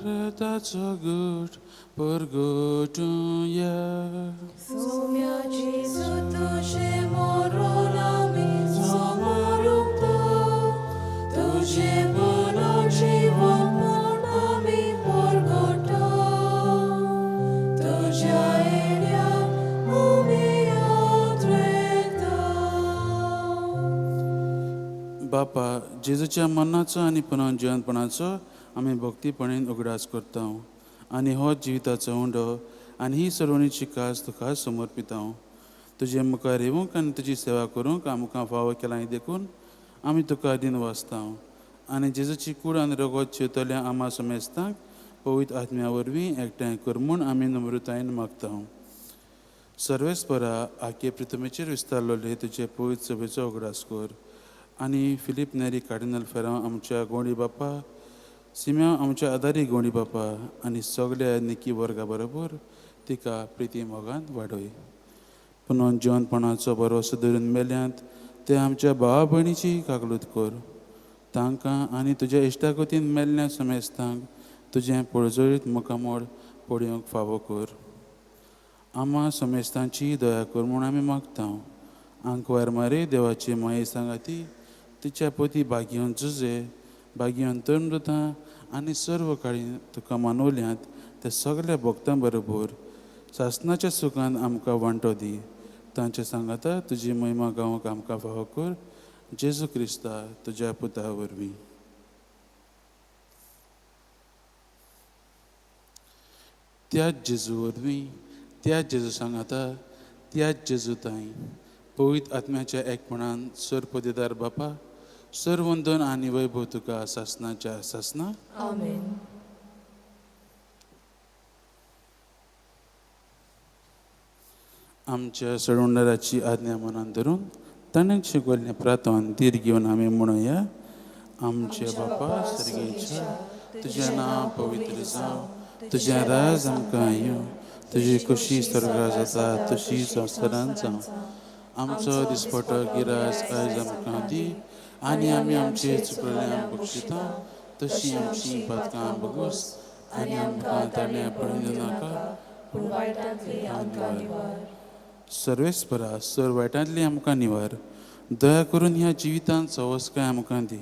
C: ताचो गट परगटुया.
A: सोम्या जेजू तुजें मरण आमी समरुंता, तुजें पुनर्जीवन म्हूण आमी परगटा, तुज्या येण्याक आमी आत्रेता.
C: बापा, जेजूच्या मरणाचो आनी पुनर्जिवनपणाचो आमी भक्तीपणेन उगडास करता आनी हो जिविताचो उंडो आनी ही सरवणीची कास तुका समर्पिता. तुजे मुखार येवंक आनी तुजी सेवा करूंक आमकां फावो केलां देखून आमी तुका दिन वाचता आनी जेजूची कूड आनी रगत चिंतल्या आमा समेस्तांक पवित्र आत्म्या वरवीं एकठांय कर म्हूण आमी नम्रतायेन मागता. सर्वेस्परा, आखे प्रितमेचेर विस्तारलेले तुजे पवित्र सभेचो उगडास कर आनी फिलीप नेरी कार्डिनल फेरांव आमच्या गोंडी बापा, सिम्या आमच्या आदारी गोंडी बापा आनी सगल्या निकी वर्गा बरोबर तिका प्रिती मोगान वाडय. पुनोन जिवनपणाचो भरोसो धरून मेल्यांत ते आमच्या भावा भयणीची काकलूत कर. तांकां आनी तुज्या इश्टागतीन मेल्ल्या समेस्तांक तुजें पळजळीत मुखामोड पळोवंक फावो कर. आमा समेस्तांची दया कर म्हूण आमी मागता. आंकवार मारे देवाची माये सांगाती तिच्या पती भाग्योन जुजे भाग्योन तरुणता आनी सर्व काळी तुका मानवल्यांत त्या सगल्या भक्तां बरोबर सासनाच्या सुखान आमकां वांटो दी. तांचे सांगाता तुजी महिमा गावंक आमकां फावो कर. जेजू क्रिस्ता तुज्या पुता वरवीं. त्याच जेजू वरवीं, त्याच जेजू सांगाता, त्याच जेजू ताई पवित्र आत्म्याच्या एकपणान सर पदेदार बापा, सर वंदन आनी वैभव तुका सासनाच्या सासना.
A: आमेन.
C: आमच्या सडवणाराची आज्ञा मनान धरून ताणें शिकवल्लें प्रार्थन धीर घेवन आमी म्हणुया. आमचे बापा सर्गेच्या, तुजें नांव पवित्र जावं, तुजें राज आमकां येवं, तुजी खुशी स्वर्गा जाता तशी संवसारांत जावं. आमचो दिसपटो गिरास आयज आमकां दी आनी आमी आमचे चुकलें बक्षिता तशी आमची पातकां बगोस आनी आमकां ताणें पडून नाका
A: पूण वायटांतली आमकां निवार.
C: सर्वेस्परा, सर वायटांतली आमकां निवार. दया करून ह्या जिवितांत सवसकाय आमकां दी.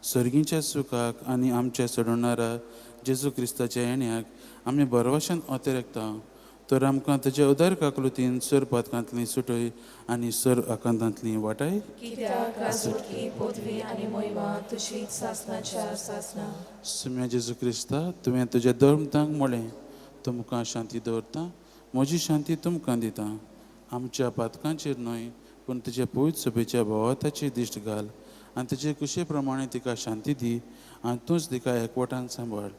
C: सर्गीच्या सुखाक आनी आमच्या सोडवणारा जेजू क्रिस्ताच्या येण्याक आमी भरवशान अतिरेकता. तर आमकां तुज्या उदार काकलुतीन सर पातकांतली सुटय आनी सर आकांतांतली वाटाय.
A: कित्याक रासुटकी पदवी आनी महिमा तुजीच सासनाच्या सासना.
C: सुम्या जेजू क्रिस्ता, तुवें तुज्या धर्मतांक म्हणलें, तुमकां शांती दवरता, म्हजी शांती तुमकां दिता. आमच्या पातकांचेर न्हय पूण तुज्या पवित्र सभेच्या भोवाताचेर दिश्ट घाल आनी तुजे कुशे प्रमाणे तिका शांती दी आनी तूंच तिका एकवटान सांबाळ,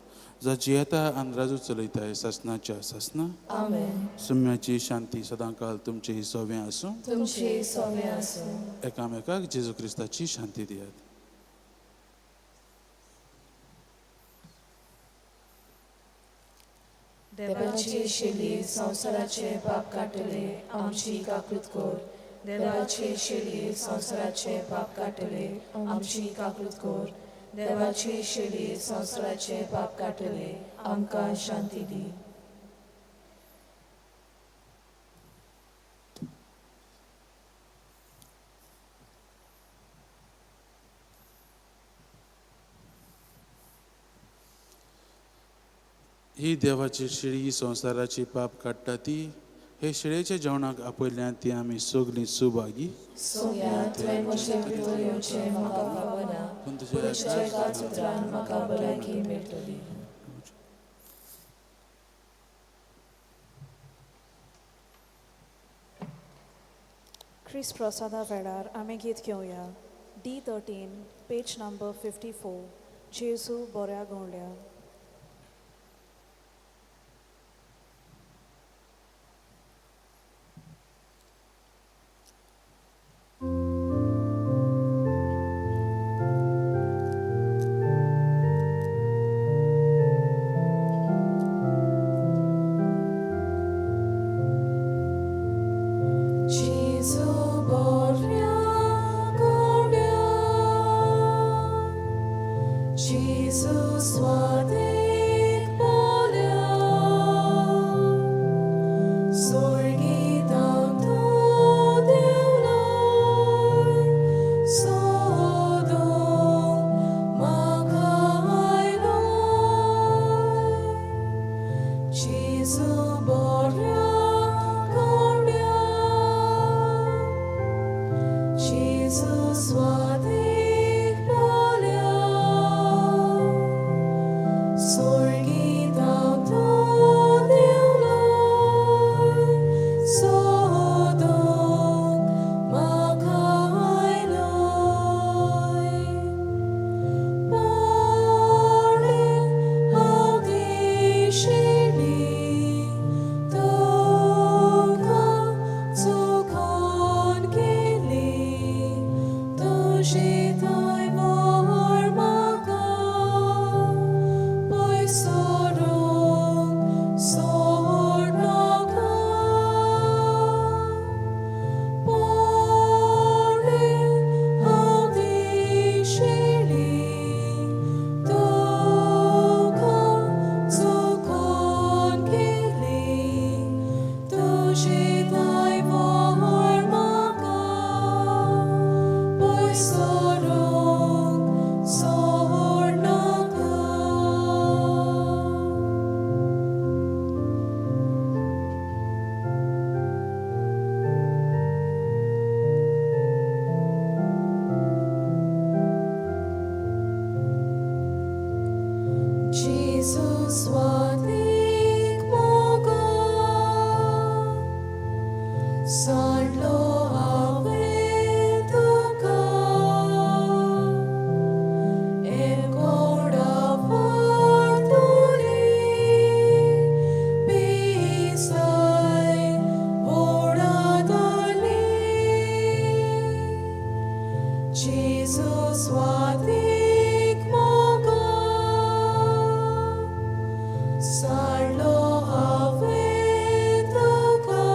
C: जा जियेता आनी राजू चलयताय सासनाच्या सासना.
A: आमेन.
C: सुम्याची शांती सदांकाल तुमची सोवें आसूं.
A: तुमची सोवें आसूं.
C: एकामेकाक जेजू क्रिस्ताची शांती दियात.
A: देवाची शेली संवसाराचे पाप काडटले, आमची काकूत कर. देवाची शेली संवसाराचे पाप काडटले, आमची काकूत कर. देवाची शेली संवसाराचे पाप काडटले, आमकां शांती दी.
C: ही देवाची शिळी संवसाराची पाप काडटा ती हे शिळेच्या जेवणाक आपयल्यान ती आमी सगळीं सुभागी.
A: सोम्या, तुवें म्हजे भितर येवचें म्हाका फावना,
C: पूण
A: पूण
C: तुज्या
A: तुज्या एकाच उतरान म्हाका भलायकी मेळटली.
G: क्रिस्त प्रसादा वेळार आमी गीत घेवया. D13, page number 54. जेजू बऱ्या गवल्या.
A: जेजू बऱ्या गवल्या, जेजू स्वादीक.
B: स्वातीक मोल्या स्वर्गी धांवतो देवलोय सोदूंक म्हाका आयलोय पळय हांव दिशिल्ली तुका चुकोन गेली तुजी थंय व्हर म्हाका पयस सोडूंक सोड नाका पळय हांव दिशिल्ली तुका चुकोन गेली तुजी थंय व्हर म्हाका पयस सोडूंक सोड नाका. Jesus स्वातीक मोगा सांडलो हांवें तुका एकोडा फारतुरी पिसाय ओडतली. Jesus स्वातीक मोगा सांडलो हांवें तुका.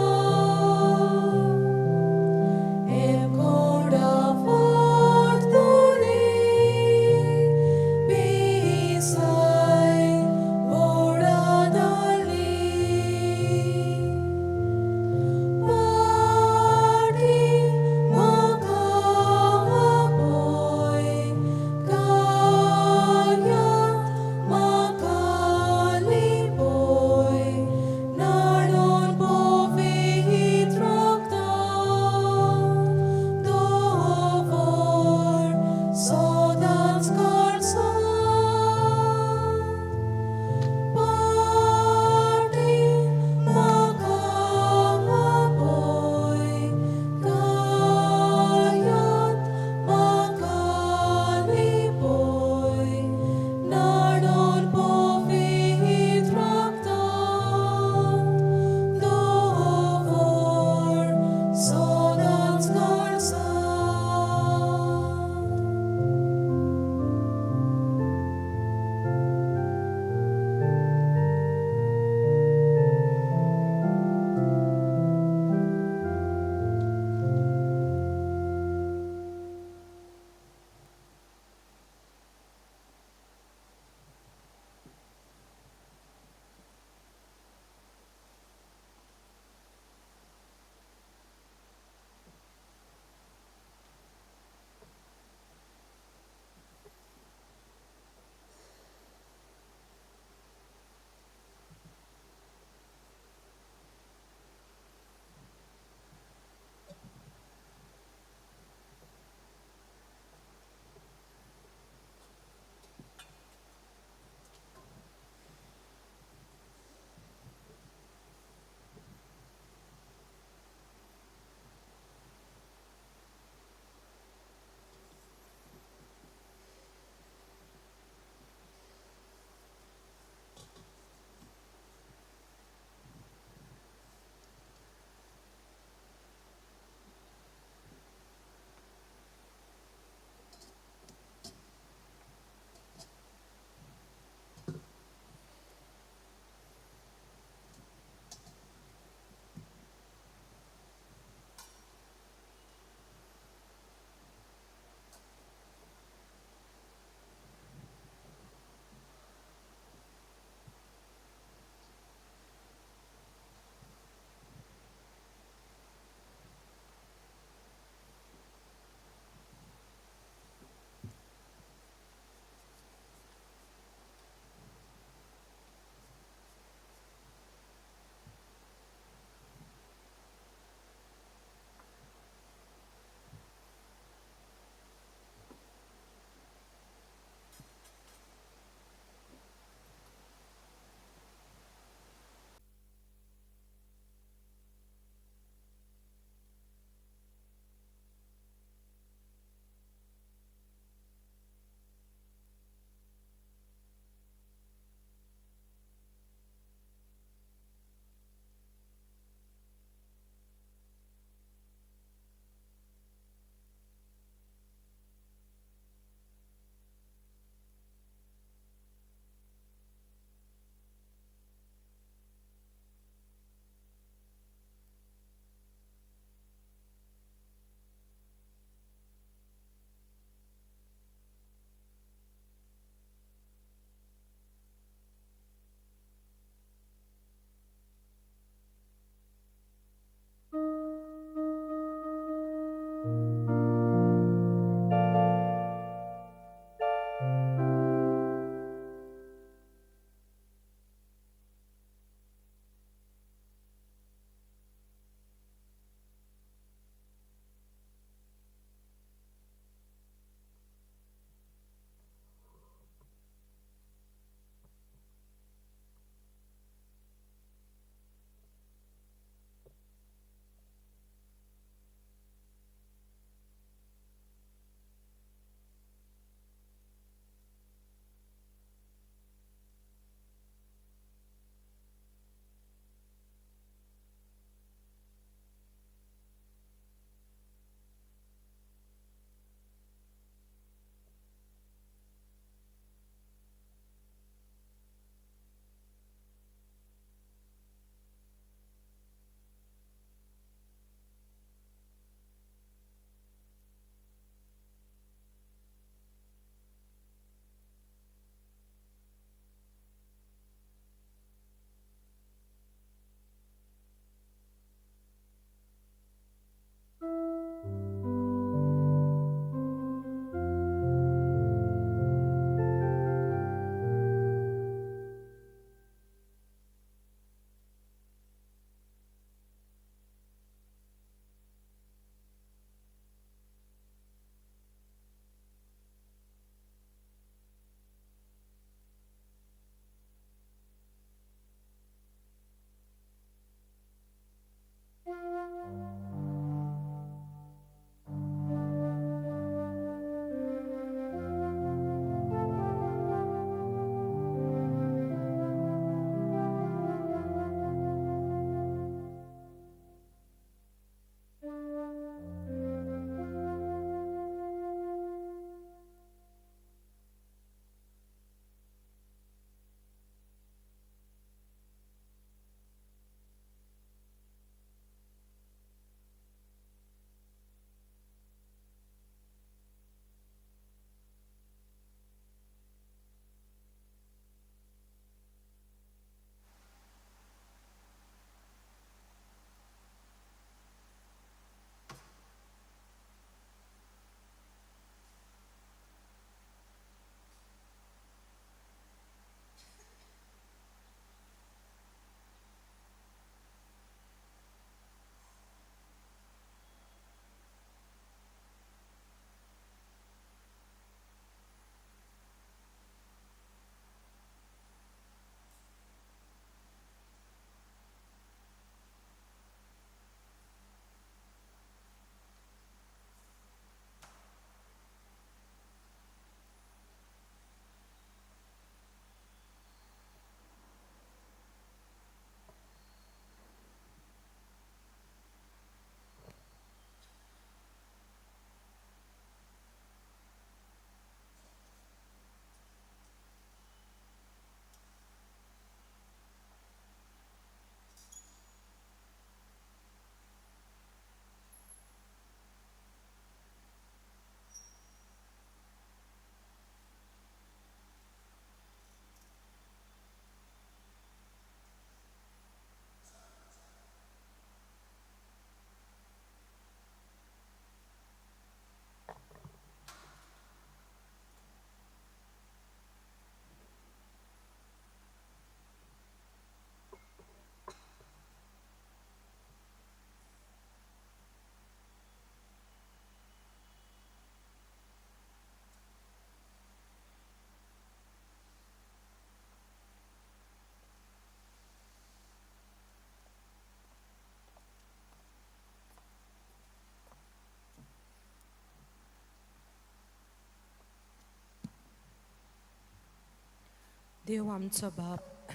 H: देव आमचो बाप.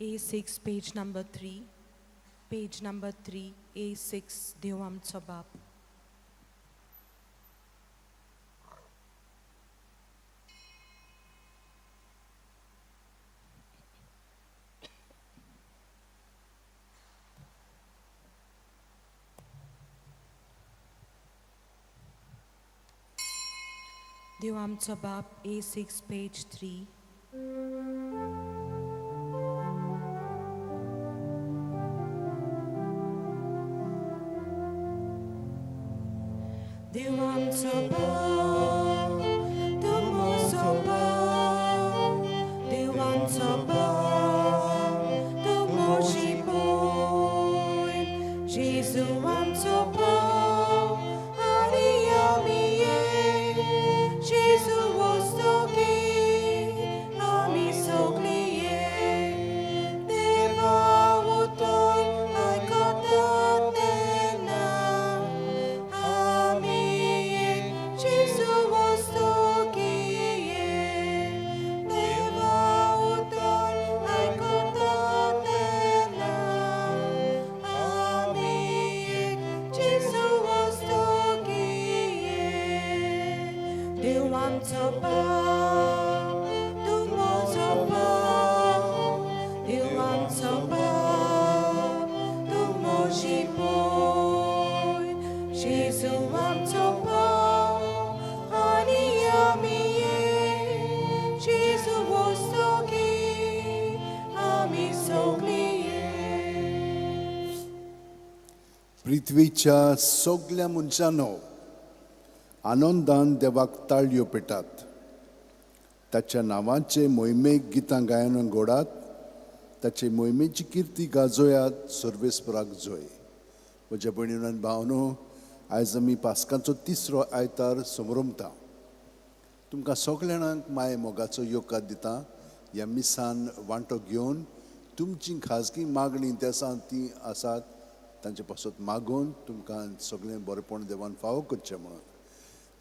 H: A6, page number 3, page number 3, A6, देव आमचो बाप. देव आमचो बाप, A6, page 3. देव आमचो बाप, तूं म्हजो बाप, देव आमचो बाप, तूं म्हजी भयण. जेजू आमचो बाप आनी आमी एक, जेजू वस्तोकी आमी सगळीं एक. देवा उतर आयकता तेन्ना आमी एक, जेजू वस्तोकी एक. देवा उतर आयकता तेन्ना आमी एक, जेजू वस्तोकी एक. देव आमचो बाप, तूं म्हजो बाप, देव आमचो बाप, तूं म्हजी भयण. जेजू आमचो बाप आनी आमी एक, जेजू वस्तोकी आमी सगळीं एक.
I: पृथ्वीच्या सगल्या मनशांनो, आनंदान देवाक ताळयो पेटात, ताच्या नांवाचे मोहिमेक गितां गायन घोडात, ताचे मोहिमेची किर्ती गाजोयात. सर्वेस्पराक जोय. म्हज्या भयणीनो आनी भावनो, आयज आमी पास्कांचो तिसरो आयतार समरमता. तुमकां सगल्या जाणांक माये मोगाचो येवकार दिता. ह्या मिसान वांटो घेवन तुमची खाजगी मागणी तेसां ती आसात तांचे पासत मागून तुमकां सगळें बरेपण देवान फावो करचें म्हणून.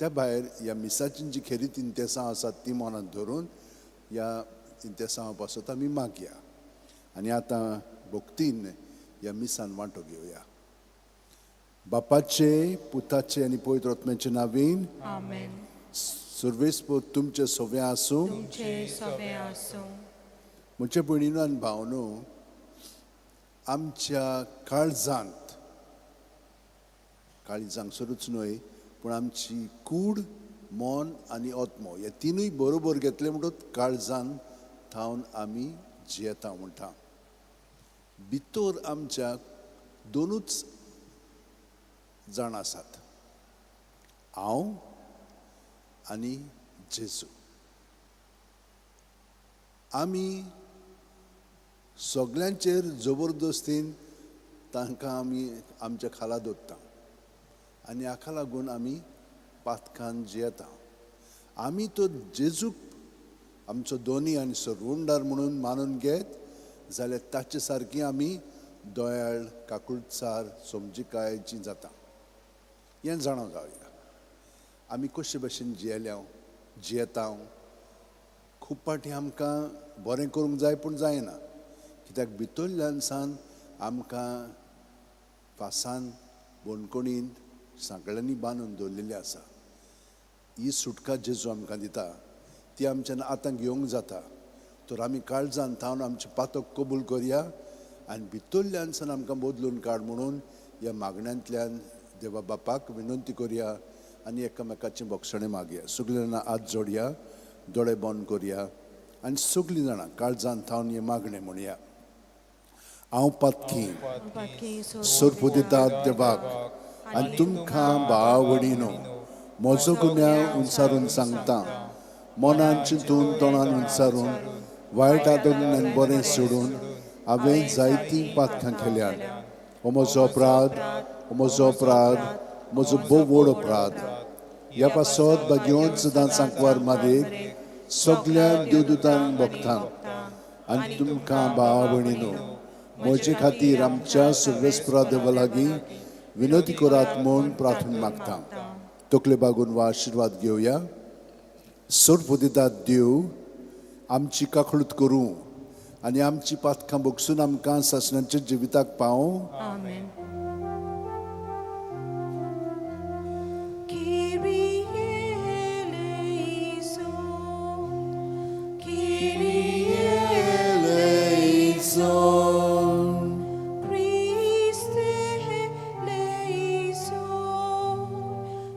I: त्या भायर ह्या मिसाची जी खेरीत इंतेसां आसात ती मनांत धरून ह्या इंतेसां पासत आमी मागया आनी आतां भक्तीन ह्या मिसान वांटो घेवया. बापाचे, पुताचे आनी पवित्र आत्म्याचे नांवान.
H: आमेन.
I: सर्वेस्पर तुमचे सोवे आसूं.
H: तुमचे सवे आसूं.
I: म्हज्या भयणीनो आनी भावनो, आमच्या काळजांत, काळीज हांगसरूच न्हय पूण आमची कूड, मन आनी आत्मो हे तिनूय बरोबर घेतले म्हणटकच काळजान थावन आमी जियेता म्हणटा. भितर आमच्या दोनूच जाण आसात, हांव आनी जेजू. आमी सगल्यांचेर जबरदस्तीन तांकां आमी आमच्या खाला दवरता आनी हाका लागून आमी पातकान जियेता. आमी तो जेजूक आमचो दोनी आनी सरवंडार म्हणून मानून घेत जाल्यार ताचे सारकी आमी दयाळ, काकुळचार, समजिकायेची जाता हें जाणा जावया. आमी कशे भशेन जियेल्या, जियेता. खूब फावटी आमकां बरें करूंक जाय पूण जायना, कित्याक भितरल्यान सान आमकां फासान, बणकणीन, सांकळ्यांनी बांदून दवरलेली आसा. ही सुटका जेजू आमकां दिता ती आमच्यान आतां घेवंक जाता. तर आमी काळजान थावन आमचें पातक कबूल करया आनी भितरल्यान सान आमकां बदलून काड म्हणून ह्या मागण्यांतल्यान देवा बापाक विनंती करया आनी एकामेकाचें बक्षणें मागया. सगळीं जाणां हात जोडया, दोळे बंद करया आनी सगळीं जाणां काळजान थावन हें मागणें म्हणया. हांव पातकी
H: पातकी
I: सोरपुदितात देवाक आनी तुमकां भाव भयणीनो म्हजो गुन्यांव उंचारून सांगता. मनान चिंतून, तोंडान उंचारून, वायट आदरून आनी बरें सोडून हांवें जायतीं पातकां केल्यात. हो म्हजो अपराध, हो म्हजो अपराध, म्हजो भोव व्हड अपराध. ह्या पासत भाग्यवंत सदां सांकवार मारीक, सगल्या देवदूतांक भोगतांक आनी तुमकां भावा भयणीनो म्हजे खातीर आमच्या सर्वेस्परा देवा लागीं विनंती करात म्हूण प्रार्थना मागता. तकले बागून वा आशिर्वाद घेवया. सोडपुदितात देव आमची काकळूत करूं आनी आमची पातकां भोगसून आमकां सासणाच्या जिविताक पावूं.
H: आमेन. Kyrie eleison, Kyrie
I: eleison,
H: Christe eleison,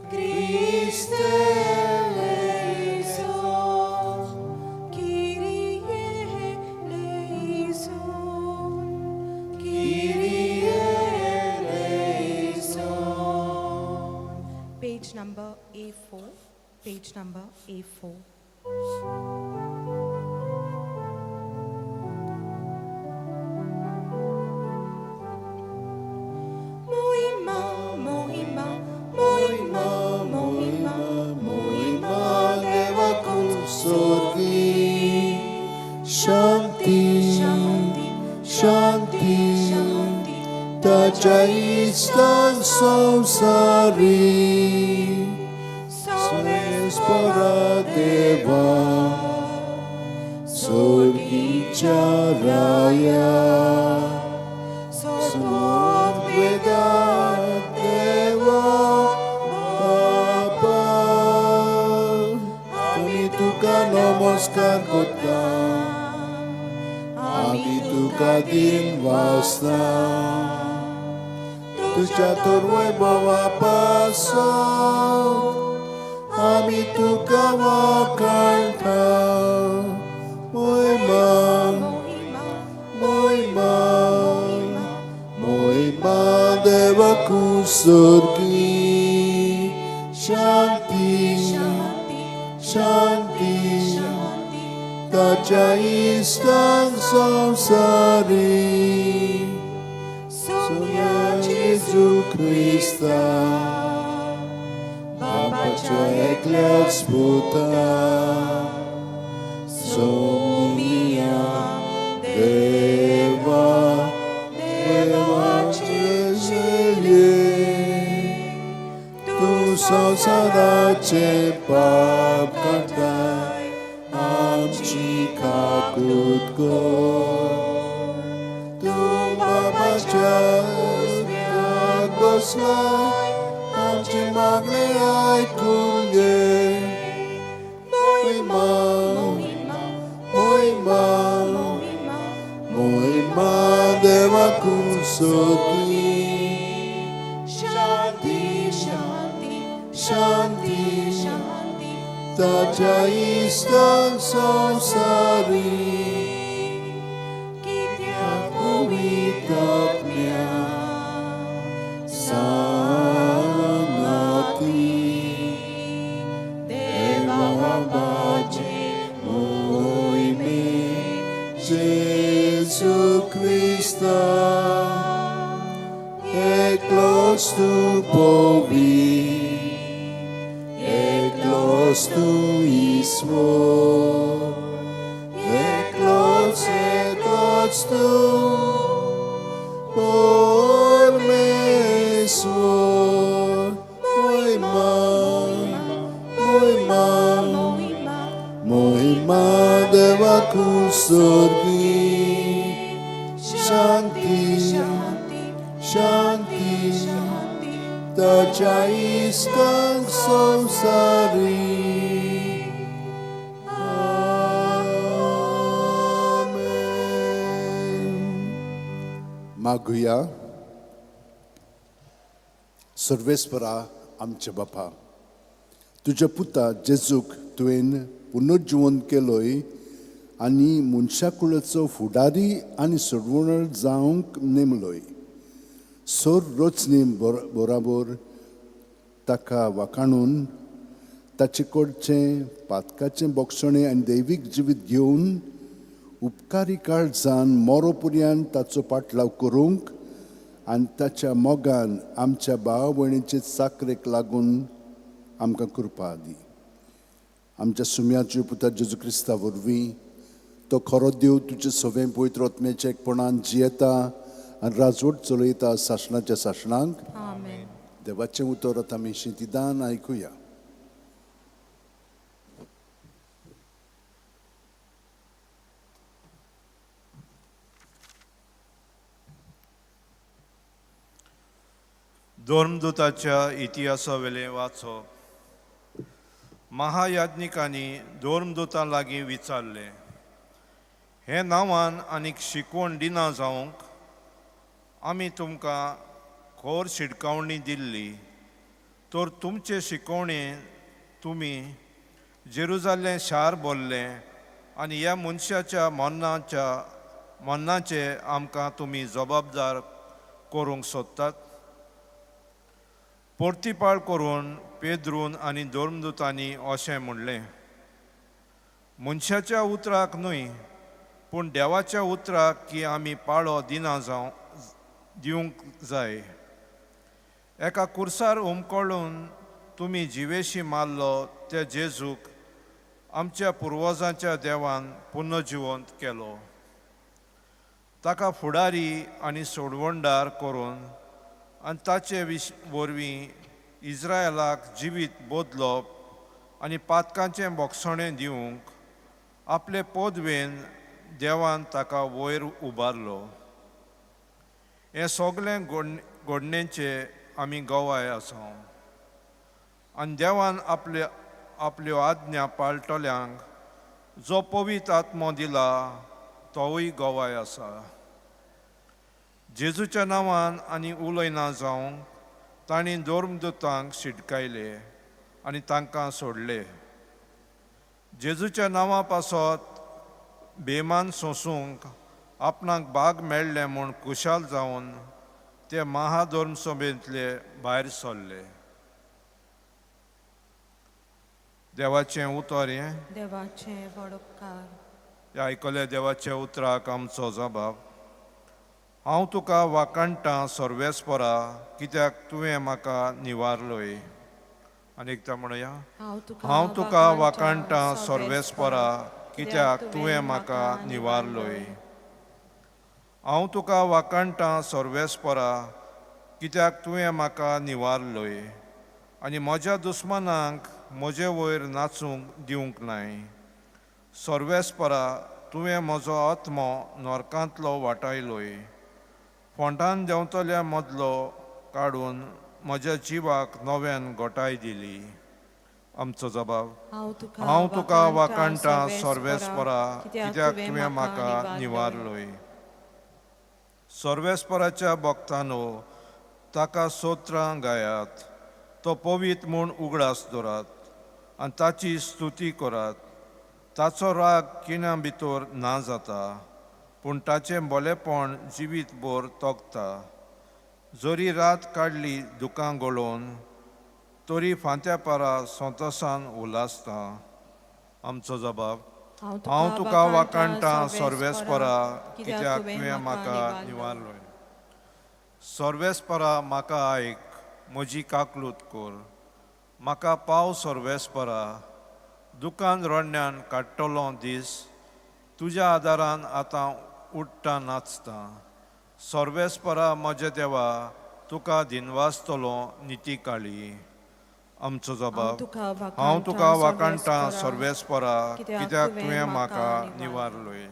H: Christe eleison, Kyrie eleison, Kyrie eleison. Page number A4, page number A4. Moima, Moima, Moima, Moima,
I: Moima देवाकून सोर्गी शांती
H: Shanti,
I: Shanti
H: Shanti,
I: ताच्या इश्टान संवसारी
H: Sovespora
I: देवा सोर्गीच्या राया
H: Sorpot
I: देवा बापा आमी तुका नमस्कार करता आमी तुका दिन वासता तुज्या तर वैभवा पासो आमी तुका वाखाणटा मोयमा
H: Moima,
I: मोयमा मोयमा देवाकू सोर्गी शांती
H: Shanti,
I: Shanti
H: Shanti,
I: ताच्या इश्टान संवसारी
H: Sonia
I: Jesu Krista बापाच्या एकल्याच पुता सोमिया देवा देवाचे शेळये तूं संवसाराचे पाप काडटाय आमची काकूत कर तूं बाबाच्या उजव्याक बसलाय आमचे मागणे आयकून घे मोहिमा मोहिमा मोहिमा देवाकून सोदी
H: Shanti, Shanti,
I: Shanti
H: Shanti,
I: ताच्या इश्टान संवसारी
H: कित्याक
I: पवित्रात्म्या सांगाती
H: देवा
I: बाबाचे मोहिमे जेजू क्रिस्ता एकलोच तूं पवी एकलोच तूं ईश्वर एकलोच एकलोच तूं परमेश्वर मोहिमा मोहिमा
H: Moima,
I: मोहिमा देवाकू सोर्गी शांती
H: Shanti,
I: Shanti
H: Shanti,
I: ताच्या इश्टांक संवसारी आमेन. मागुया सर्वेस्परा आमच्या बापा तुज्या पुता जेजूक तुवें पुनर्जिवन केलोय आनी मनशाकुळाचो फुडारी आनी सोडवणर जावंक नेमलोय सोर रचने बराबर ताका वाखाणून ताचे कडचें पातकाचें बोगसणें आनी दैवीक जिवीत घेवन उपकारी काळजान मोरो पर्यंत ताचो पाटलाव करूंक आनी ताच्या मोगान आमच्या भाव भयणीचे चाकरेक लागून आमकां कृपा दी. आमच्या सुम्याच्यो पुता जेजू क्रिस्ता वरवीं तो खरो देव तुजे सवें पवित्र आत्म्याच्या एकपणान जियेता आनी राजवट चलयता सासणाच्या सासणांक.
H: Amen.
I: देवाचें उतर आतां आमी शिंतिदान आयकुया.
J: धर्मदूताच्या इतिहासावेलें वाचप. महायाज्ञिकांनी धर्मदूतां लागीं विचारलें, हें नांवान आनीक शिकवण दिना जावंक आमी तुमकां खर शिटकावणी दिल्ली, तर तुमचे शिकवणे तुमी जेरुजालें शार भरलें आनी ह्या मनशाच्या मन्नाचे आमकां तुमी जबाबदार करूंक सोदतात. परतिपाळ करून पेद्रून आनी धर्मदुतांनी अशें म्हणलें, मनशाच्या उतराक न्हय पूण देवाच्या उतराक की आमी पाळो दिना जावं दिवंक जाय. एका कुर्सार उमकळून तुमी जिवेशी मारलो त्या जेजूक आमच्या पुर्वजांच्या देवान पुनर्जिवंत केलो. ताका फुडारी आनी सोडवणदार करून आनी ताचे वरवीं इज्रायलाक जिवीत बदलप आनी पातकांचें बोगसणें दिवंक आपले पदवेन देवान ताका वयर उबारलो. हें सगळें घडणेचें आमी गवाय आसा आनी देवान आपल्यो आज्ञा पाळटल्यांक जो पवित्र आत्मो दिला तोवूय गवाय आसा. जेजूच्या नांवान आनी उलयना जावंक तांणी धर्मदूतांक शिटकायले आनी तांकां सोडले. जेजूच्या नांवा पासत बेमान सोंसूंक आपणाक भाग मेळ्ळें म्हूण खुशाल जावन ते महाधर्मसभेंतले भायर सरले. देवाचें उतर हें.
H: देवाचें व्हड उपकार.
J: आयकल्या देवाच्या उतराक आमचो जबाब. हांव तुका वाखाणटां सर्वेस्परा, कित्याक तुवें म्हाका निवारलोय. आनी एकदां म्हणया, हांव तुका वाखाणटां सर्वेस्परा, कित्याक तुवें म्हाका निवारलोय. हांव तुका वाखाणटां सर्वेस्परा, कित्याक तुवें म्हाका निवारलोय आनी म्हज्या दुस्मानांक म्हजे वयर नाचूंक दिवंक नाय. सर्वेस्परा, तुवें म्हजो आत्मो नरकांतलो वाटायलोय. फोंडान देंवतल्या मदलो काडून म्हज्या जिवाक नव्यान गोटाय दिली. आमचो जबाब. हांव तुका वाखाणटां सर्वेस्परा, कित्याक तुवें म्हाका निवारलोय. सर्वेस्पराच्या भक्तांनो, ताका स्तोत्रां गायात, तो पवित्र म्हूण उगडास दवरात आनी ताची स्तुती करात. ताचो राग किण्या भितर ना जाता, पूण ताचें बोलेपण जिवीत भर तोखता. जरी रात काडली दुकां गळोवन, तरी फांत्या पारा संतोसान उल्हासता. आमचो जबाब. हांव तुका वाखाणटां सर्वेस्परा, कित्याक तुवें म्हाका निवारलोय. सर्वेस्परा, म्हाका आयक, म्हजी काकलूत कर, म्हाका पाव सर्वेस्परा. दुकान रडण्यान काडटलो दीस, तुज्या आदारान आतां उडटा नाचता. सर्वेस्परा म्हज्या देवा, तुका दिनवासतलो निती काळी. आमचो जबाब. हांव तुका वाखाणटां सर्वेस्परा, कित्याक तुवें म्हाका निवारलोय.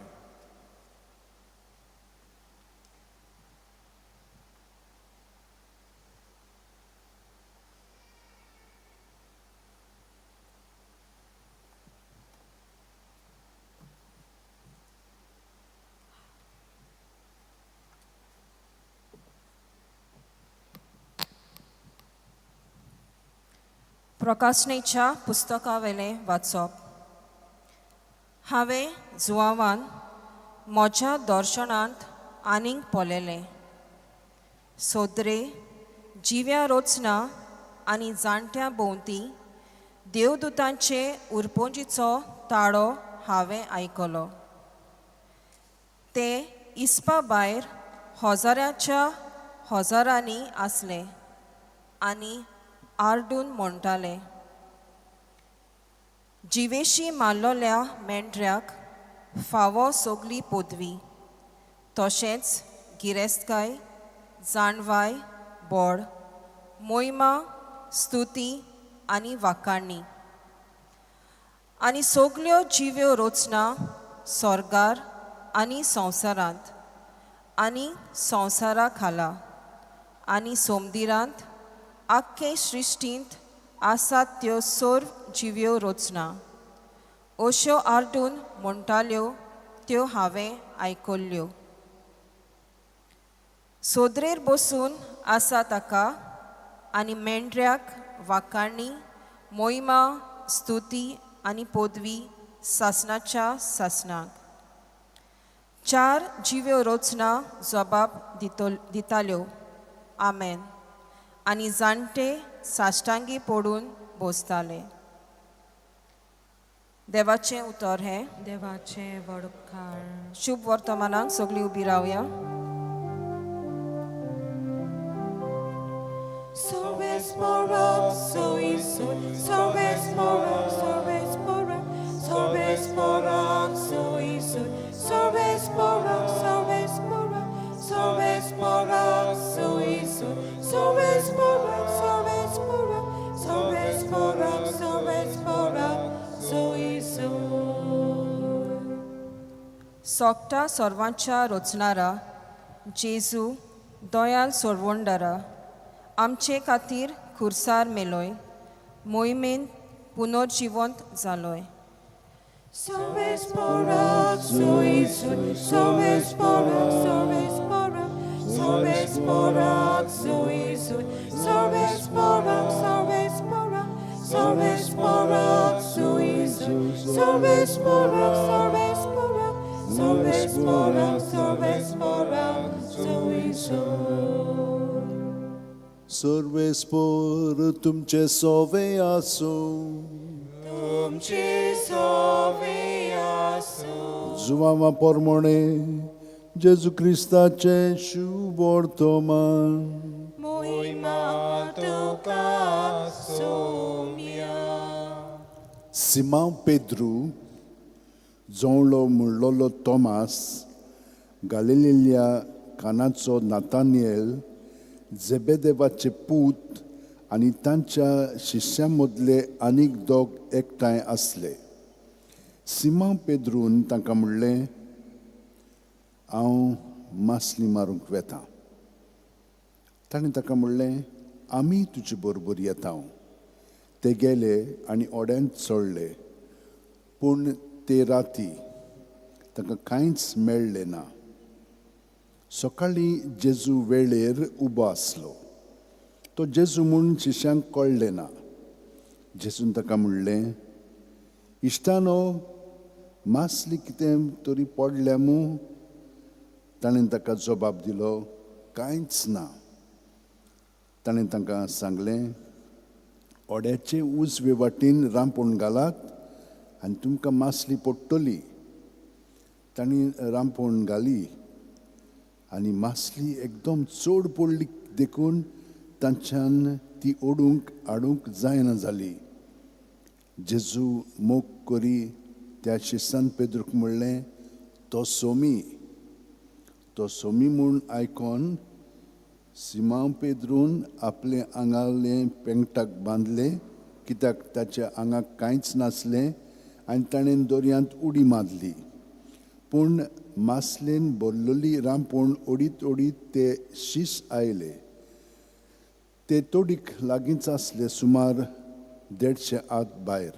K: प्रकाशनेच्या पुस्तकावेलें वाचप. हांवें जुवावान म्हज्या दर्शनांत आनीक पळयलें. सोदरे जिव्या रचना आनी जाणट्या भोंवती देवदूतांचे उरपोंजीचो ताळो हांवें आयकलो. ते इस्पा भायर हजाराच्या हजारांनी आसले आनी आरडून म्हणटाले, जिवेशी मारलोल्या मेंढऱ्याक फावो सगली पदवी, तशेंच गिरेस्तकाय, जाणवाय, बळ, मोहिमा, स्तुती आनी वाखाणी. आनी सगल्यो जिव्यो रचना स्वर्गार आनी संवसारांत आनी संवसारा खाला आनी सोमदिरांत आख्खे सृश्टींत आसात त्यो सर्व जिव्यो रचना अश्यो आरडून म्हणटाल्यो त्यो हांवें आयकल्ल्यो. सोदरेर बसून आसा ताका आनी मेंढऱ्याक वाखाणी, मोहिमा, स्तुती आनी पदवी सासणाच्या सासणाक. चार जिव्यो रचना जबाब दिताल्यो, आमेन. आनी जाणटे साश्टांगी पडून बसताले. देवाचें उतर हें.
H: देवाचें व्हड उपकार.
K: शुभ वर्तमानाक सगळीं उबी रावया. सोगटा सर्वांच्या रचणारा जेजू दयाल सोडवणदारा आमचे खातीर खुर्सार मेलोय मोहिमेन पुनर्जिवंत जालोय.
I: सर्वेस्पोर तुमचे सोवे आसूं.
B: तुमचे सोवे आसूं.
I: जुवांवा पोरमोणे जेजू क्रिस्ताचें शुभ वर्तमान.
B: मोहिमा तुका सोम्या.
I: सिमांव पेद्रू जोवलो म्हणलोलो तोमास, गालिलेल्या कानाचो नातानियल, जेबेदेवाचे पूत आनी तांच्या शिश्यां मदले आनीक दोग एकठांय आसले. सिमांव पेद्रून तांकां म्हणलें, हांव मासली मारूंक वेता. ताणें ताका म्हणलें, आमी तुजे बरोबर येता. ते गेले आनी ओड्यांत चडले, पूण ते राती तांकां कांयच मेळ्ळें ना. सकाळीं जेजू वेळेर उबो आसलो. तो जेजू म्हूण शिश्यांक कळ्ळें ना. जेजून ताका म्हणलें, इश्टानो, मासली कितें तरी पडल्या मू? ताणें ताका जबाब दिलो, कांयच ना. ताणें तांकां सांगलें, ओड्याचे उजवे वाटेन रांपोण घालात आनी तुमकां मासली पडटली. तांणी रांपोण घाली आनी मासली एकदम चड पडली देखून तांच्यान ती ओडूंक हाडूंक जायना जाली. जेजू मोग करी त्या शिसान पेद्रूक म्हणलें, तो सोमी. तो सोमी म्हूण आयकोन सिमांव पेद्रून आपलें आंगालें पेंगटाक बांदलें, कित्याक ताच्या आंगाक कांयच नासलें, आनी ताणें दर्यांत उडी मारली. पूण मासलेन भरलेली रांपोण ओडीत ओडीत ते शीस आयले. ते तोडीक लागींच आसले, सुमार 150 हात भायर.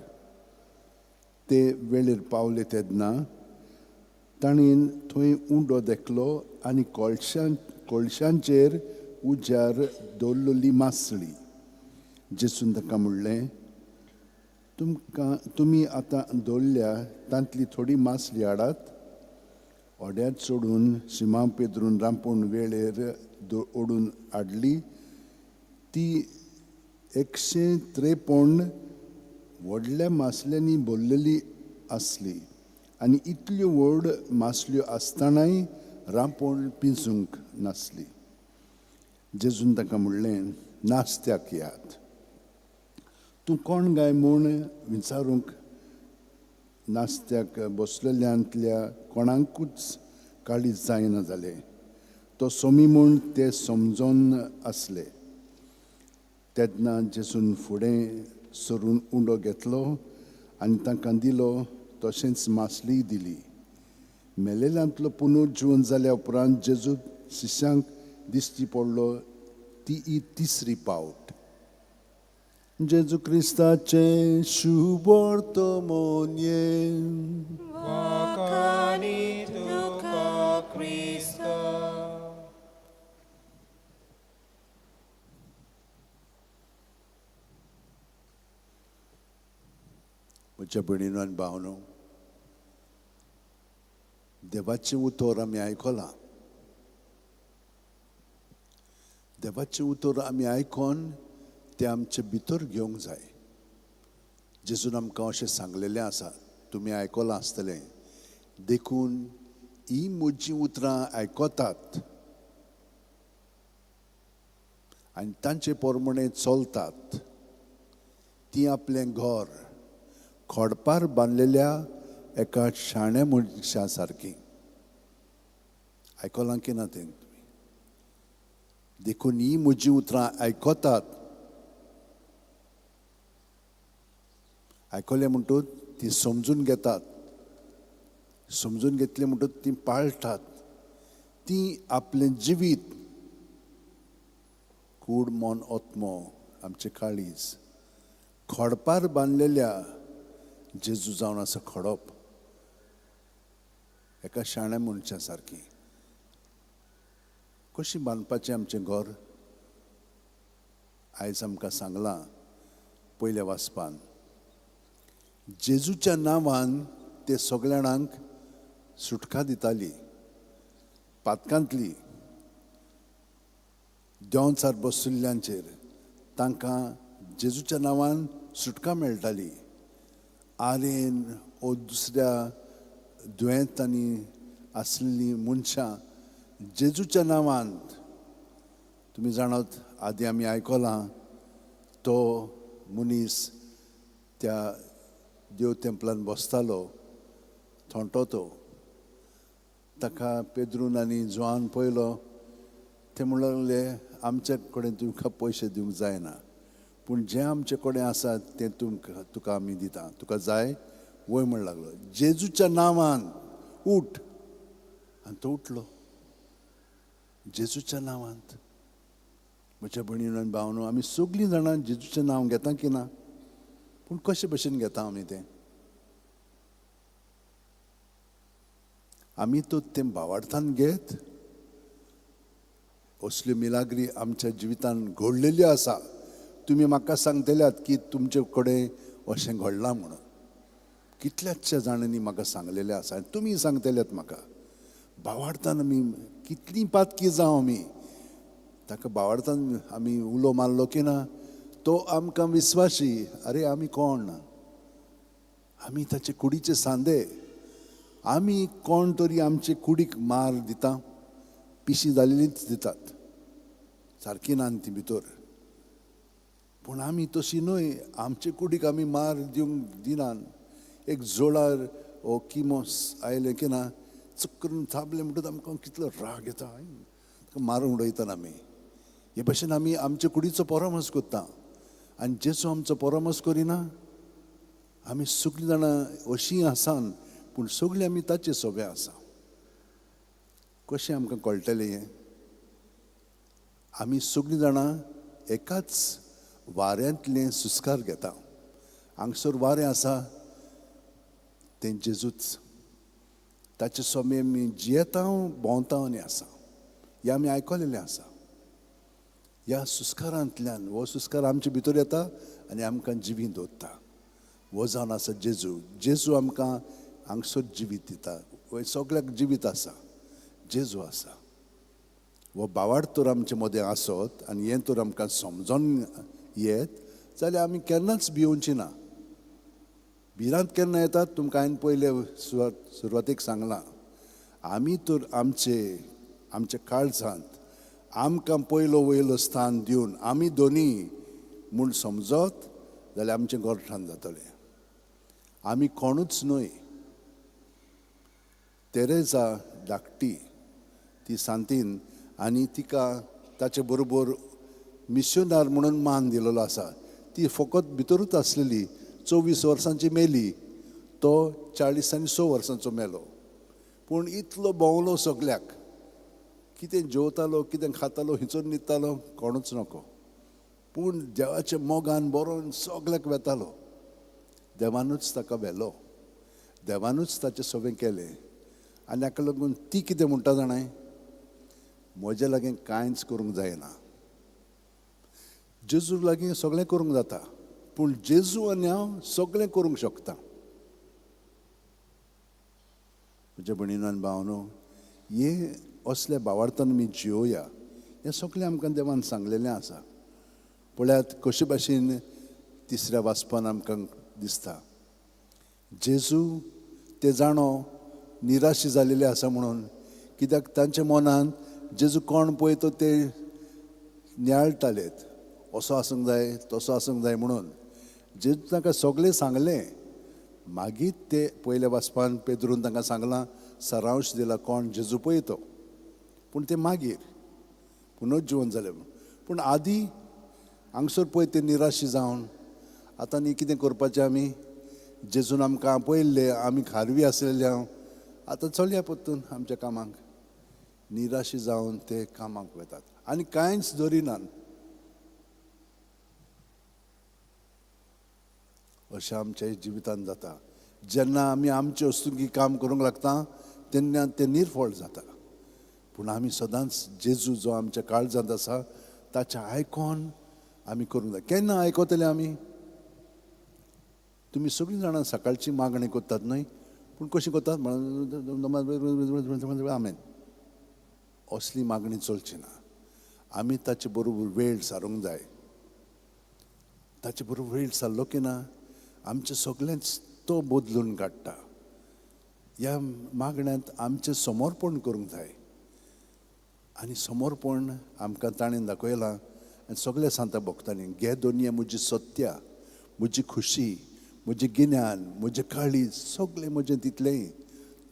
I: ते वेळेर पावले तेन्ना ताणें थंय उंडो देखलो आनी कोळशांचेर उज्यार दवरलेली मासळी. जेजून ताका म्हणलें, तुमकां तुमी आतां दवरल्या तांतली थोडी मासली हाडात. ओड्यार चडून सिमांव पेद्रून रांपोण वेळेर ओडून हाडली. ती 153 व्हडल्या मासल्यांनी भरलेली आसली आनी इतल्यो व्हड मासल्यो आसतनाय रांपोण पिंजूंक नासली. जेजून ताका म्हणलें, नास्त्याक यात. तूं कोण गाय म्हूण विचारूंक नास्त्याक बसलेल्यांतल्या कोणाकूच काळीज जायना जालें. तो सोमी म्हूण ते समजून आसले. तेन्ना जेजून फुडें सरून उंडो घेतलो आनी तांकां दिलो, तशेंच मासलीय दिली. मेलेल्यांतलो पुनर्जीवन जाल्या उपरांत जेजू शिश्यांक दिश्टी पडलो ती ही तिसरी पावट. जेजू क्रिस्ताचें शुभ वर्तमान.
B: वाखाणी तुका क्रिस्ता.
I: म्हज्या भयणीनो आनी भावनो, देवाचें उतर आमी आयकलां. देवाचें उतर आमी आयकोन तें आमचे भितर घेवंक जाय. जेजून आमकां अशें सांगलेलें आसा, तुमी आयकलां आसतलें, देखून ही म्हजीं उतरां आयकतात आनी तांचे प्रमाणे चलतात ती आपलें घर खडपार बांदलेल्या एका शाण्या मनशा सारकी. आयकलां की ना तें तुमी? देखून ही म्हजीं उतरां आयकतात, आयकलें म्हणटूच ती समजून घेतात, समजून घेतली म्हणटूच ती पाळटात, ती आपलें जिवीत कूड मन आत्मो आमचें काळीज खडपार बांदलेल्या जेजू जावन आसा खडप एका शाण्या मनशा सारकी. कशी बांदपाचें आमचें घर आयज आमकां सांगलां पयल्या वाचपान. जेजूच्या नांवान ते सगळ्या जाणांक सुटका दिताली, पातकांतली. देंवचार बशिल्ल्यांचेर तांकां जेजूच्या नांवान सुटका मेळटाली. आरेन ओ दुसऱ्या दुयेंतांनी आसलेलीं मनशां जेजूच्या नांवान, तुमी जाणात आदी आमी आयकलां, तो मनीस त्या देव तेंपलान बसतालो थोंटो तो, ताका पेद्रून आनी जुवान पयलो, ते म्हणूंक लागले आमचे कडेन तुमकां पयशे दिवंक जायना, पूण जें आमचे कडेन आसा तें तुमकां तुका आमी दिता, तुका जाय वय म्हण लागलो. जेजूच्या नांवान उठ, आनी तो उठलो जेजूच्या नांवांत. म्हज्या भयणीन आनी भावनो, आमी सगळीं जाणां जेजूचें नांव घेता की ना, पूण कशे भशेन घेता आमी तें? आमी तो तें भावार्थान घेत असल्यो मिलाग्री आमच्या जिवितान घडलेल्यो आसा. तुमी म्हाका सांगतल्यात की तुमचे कडेन अशें घडलां म्हणून, कितल्याचशा जाणांनी म्हाका सांगलेलें आसा आनी तुमी सांगतल्यात म्हाका. भावार्थान आमी कितलीं पातकी जावं आमी ताका भावार्थान आमी उलो मारलो की ना, तो आमकां विस्वाशी. अरे आमी कोण? आमी ताचे कुडीचे सांदे. आमी कोण तरी आमचे कुडीक मार दिता, पिशी जाल्लीच दितात, सारकी ना ती भितर. पूण आमी तशी न्हय, आमचे कुडीक आमी मार दिवंक दिनात. एक जोडार ओ किमोस आयलें की ना, चुक्क थापलें म्हणटकच आमकां कितलो राग येता, मारून उडयतात आमी. हे भशेन आमी आमचे कुडीचो परामर्श करता आनी जेजू आमचो परामर्श करिना. आमी सगळीं जाणां अशीं आसान, पूण सगळीं आमी ताचे सोबे आसा. कशें आमकां कळटलें हें? आमी सगळीं जाणां एकाच वाऱ्यांतलें सुस्कार घेता. हांगसर वारें आसा तें जेजूच, ताचे सोमे आमी जियेता, भोंवता आनी आसा. हें आमी आयकलेलें आसा. ह्या सुस्कारांतल्यान हो सुस्कार आमचे भितर येता आनी आमकां जिवीत दवरता. हो जावन आसा जेजू. जेजू आमकां हांगसर जिवीत दिता, सगळ्याक जिवीत आसा, जेजू आसा. हो भावार्थ तर आमचे मदें आसत आनी हें तर आमकां समजोन येत जाल्यार आमी केन्नाच भियोवची ना. भिरांत केन्ना येतात तुमकां हांवें पयले सुरवातेक सांगलां, आमी तर आमचे आमच्या काळजांत आमकां पयलो वयलो स्थान दिवन आमी दोनी म्हूण समजत जाल्यार आमचें गोरठान जातलें. आमी कोणूच न्हय. तेरेजा धाकटी ती सांतीन आनी तिका ताचे बरोबर मिशनार म्हणून मान दिलेलो आसा. ती फकत भितरूच आसलेली. 24 वर्सांची मेली, तो 40 आनी 6 वर्सांचो मेलो. पूण इतलो भोंवलो सगल्याक, कितें जेवतालो कितें खातालो हिचोर न्हिदतालो कोणूच नको, पूण देवाच्या मोगान बरोवन सगल्याक वेतालो. देवानूच ताका व्हेलो, देवानूच ताचें सगळें केलें. आनी हाका लागून ती कितें म्हणटा जाणाय, म्हज्या लागीं कांयच करूंक जायना, जेजू लागीं सगळें करूंक जाता, पूण जेजू आनी हांव सगळें करूंक शकता. म्हज्या भयणीन आनी भावनो, हे असल्या भावार्थान आमी जियोया. हें सगळें आमकां देवान सांगलेलें आसा. पळयात कशे भाशेन तिसऱ्या वाचपान आमकां दिसता, जेजू ते जाणो निराशी जालेले आसा म्हणून, कित्याक तांच्या मनान जेजू कोण पळय तो ते नियाळटालेत, असो आसूंक जाय तसो आसूंक जाय म्हणून. जेजू तांकां सगळें सांगलें. मागीर ते पयल्या वाचपान पेद्रून तांकां सांगलां, सारांश दिला कोण जेजू पळय तो. पूण ते मागीर पुनर्जिवन जालें. पूण आदी हांगसर पळय ते निराशी जावन आतां न्ही कितें करपाचें, आमी जेजून आमकां आपयल्ले, आमी खारवी आसलेले, हांव आतां चलया परतून आमच्या कामाक. निराशी जावन ते कामाक वतात आनी कांयच दरिनात. अशें आमच्या जिवितांत जाता. जेन्ना आमी आमचे वस्तुकी काम करूंक लागता तेन्ना तें निर्फळ जाता. पूण आमी सदांच जेजू जो आमच्या काळजांत आसा ताचें आयकोन आमी करूंक जाय. केन्ना आयकतले आमी? तुमी सगळीं जाणां सकाळची मागणी करतात न्हय, पूण कशी करतात? आमेन. असली मागणी चलची ना. आमी ताचे बरोबर वेळ सारूंक जाय. ताचे बरोबर वेळ सारलो की ना आमचें सगळेंच तो बदलून काडटा. ह्या मागण्यांत आमचें समर्पण करूंक जाय आनी समर्पण आमकां ताणें दाखयलां. आनी सगळ्या सांता भक्तांनी घे दोनया म्हजी सत्या, म्हजी खुशी, म्हजें गिन्यान, म्हजें काळीज, सगळें म्हजें तितलेंय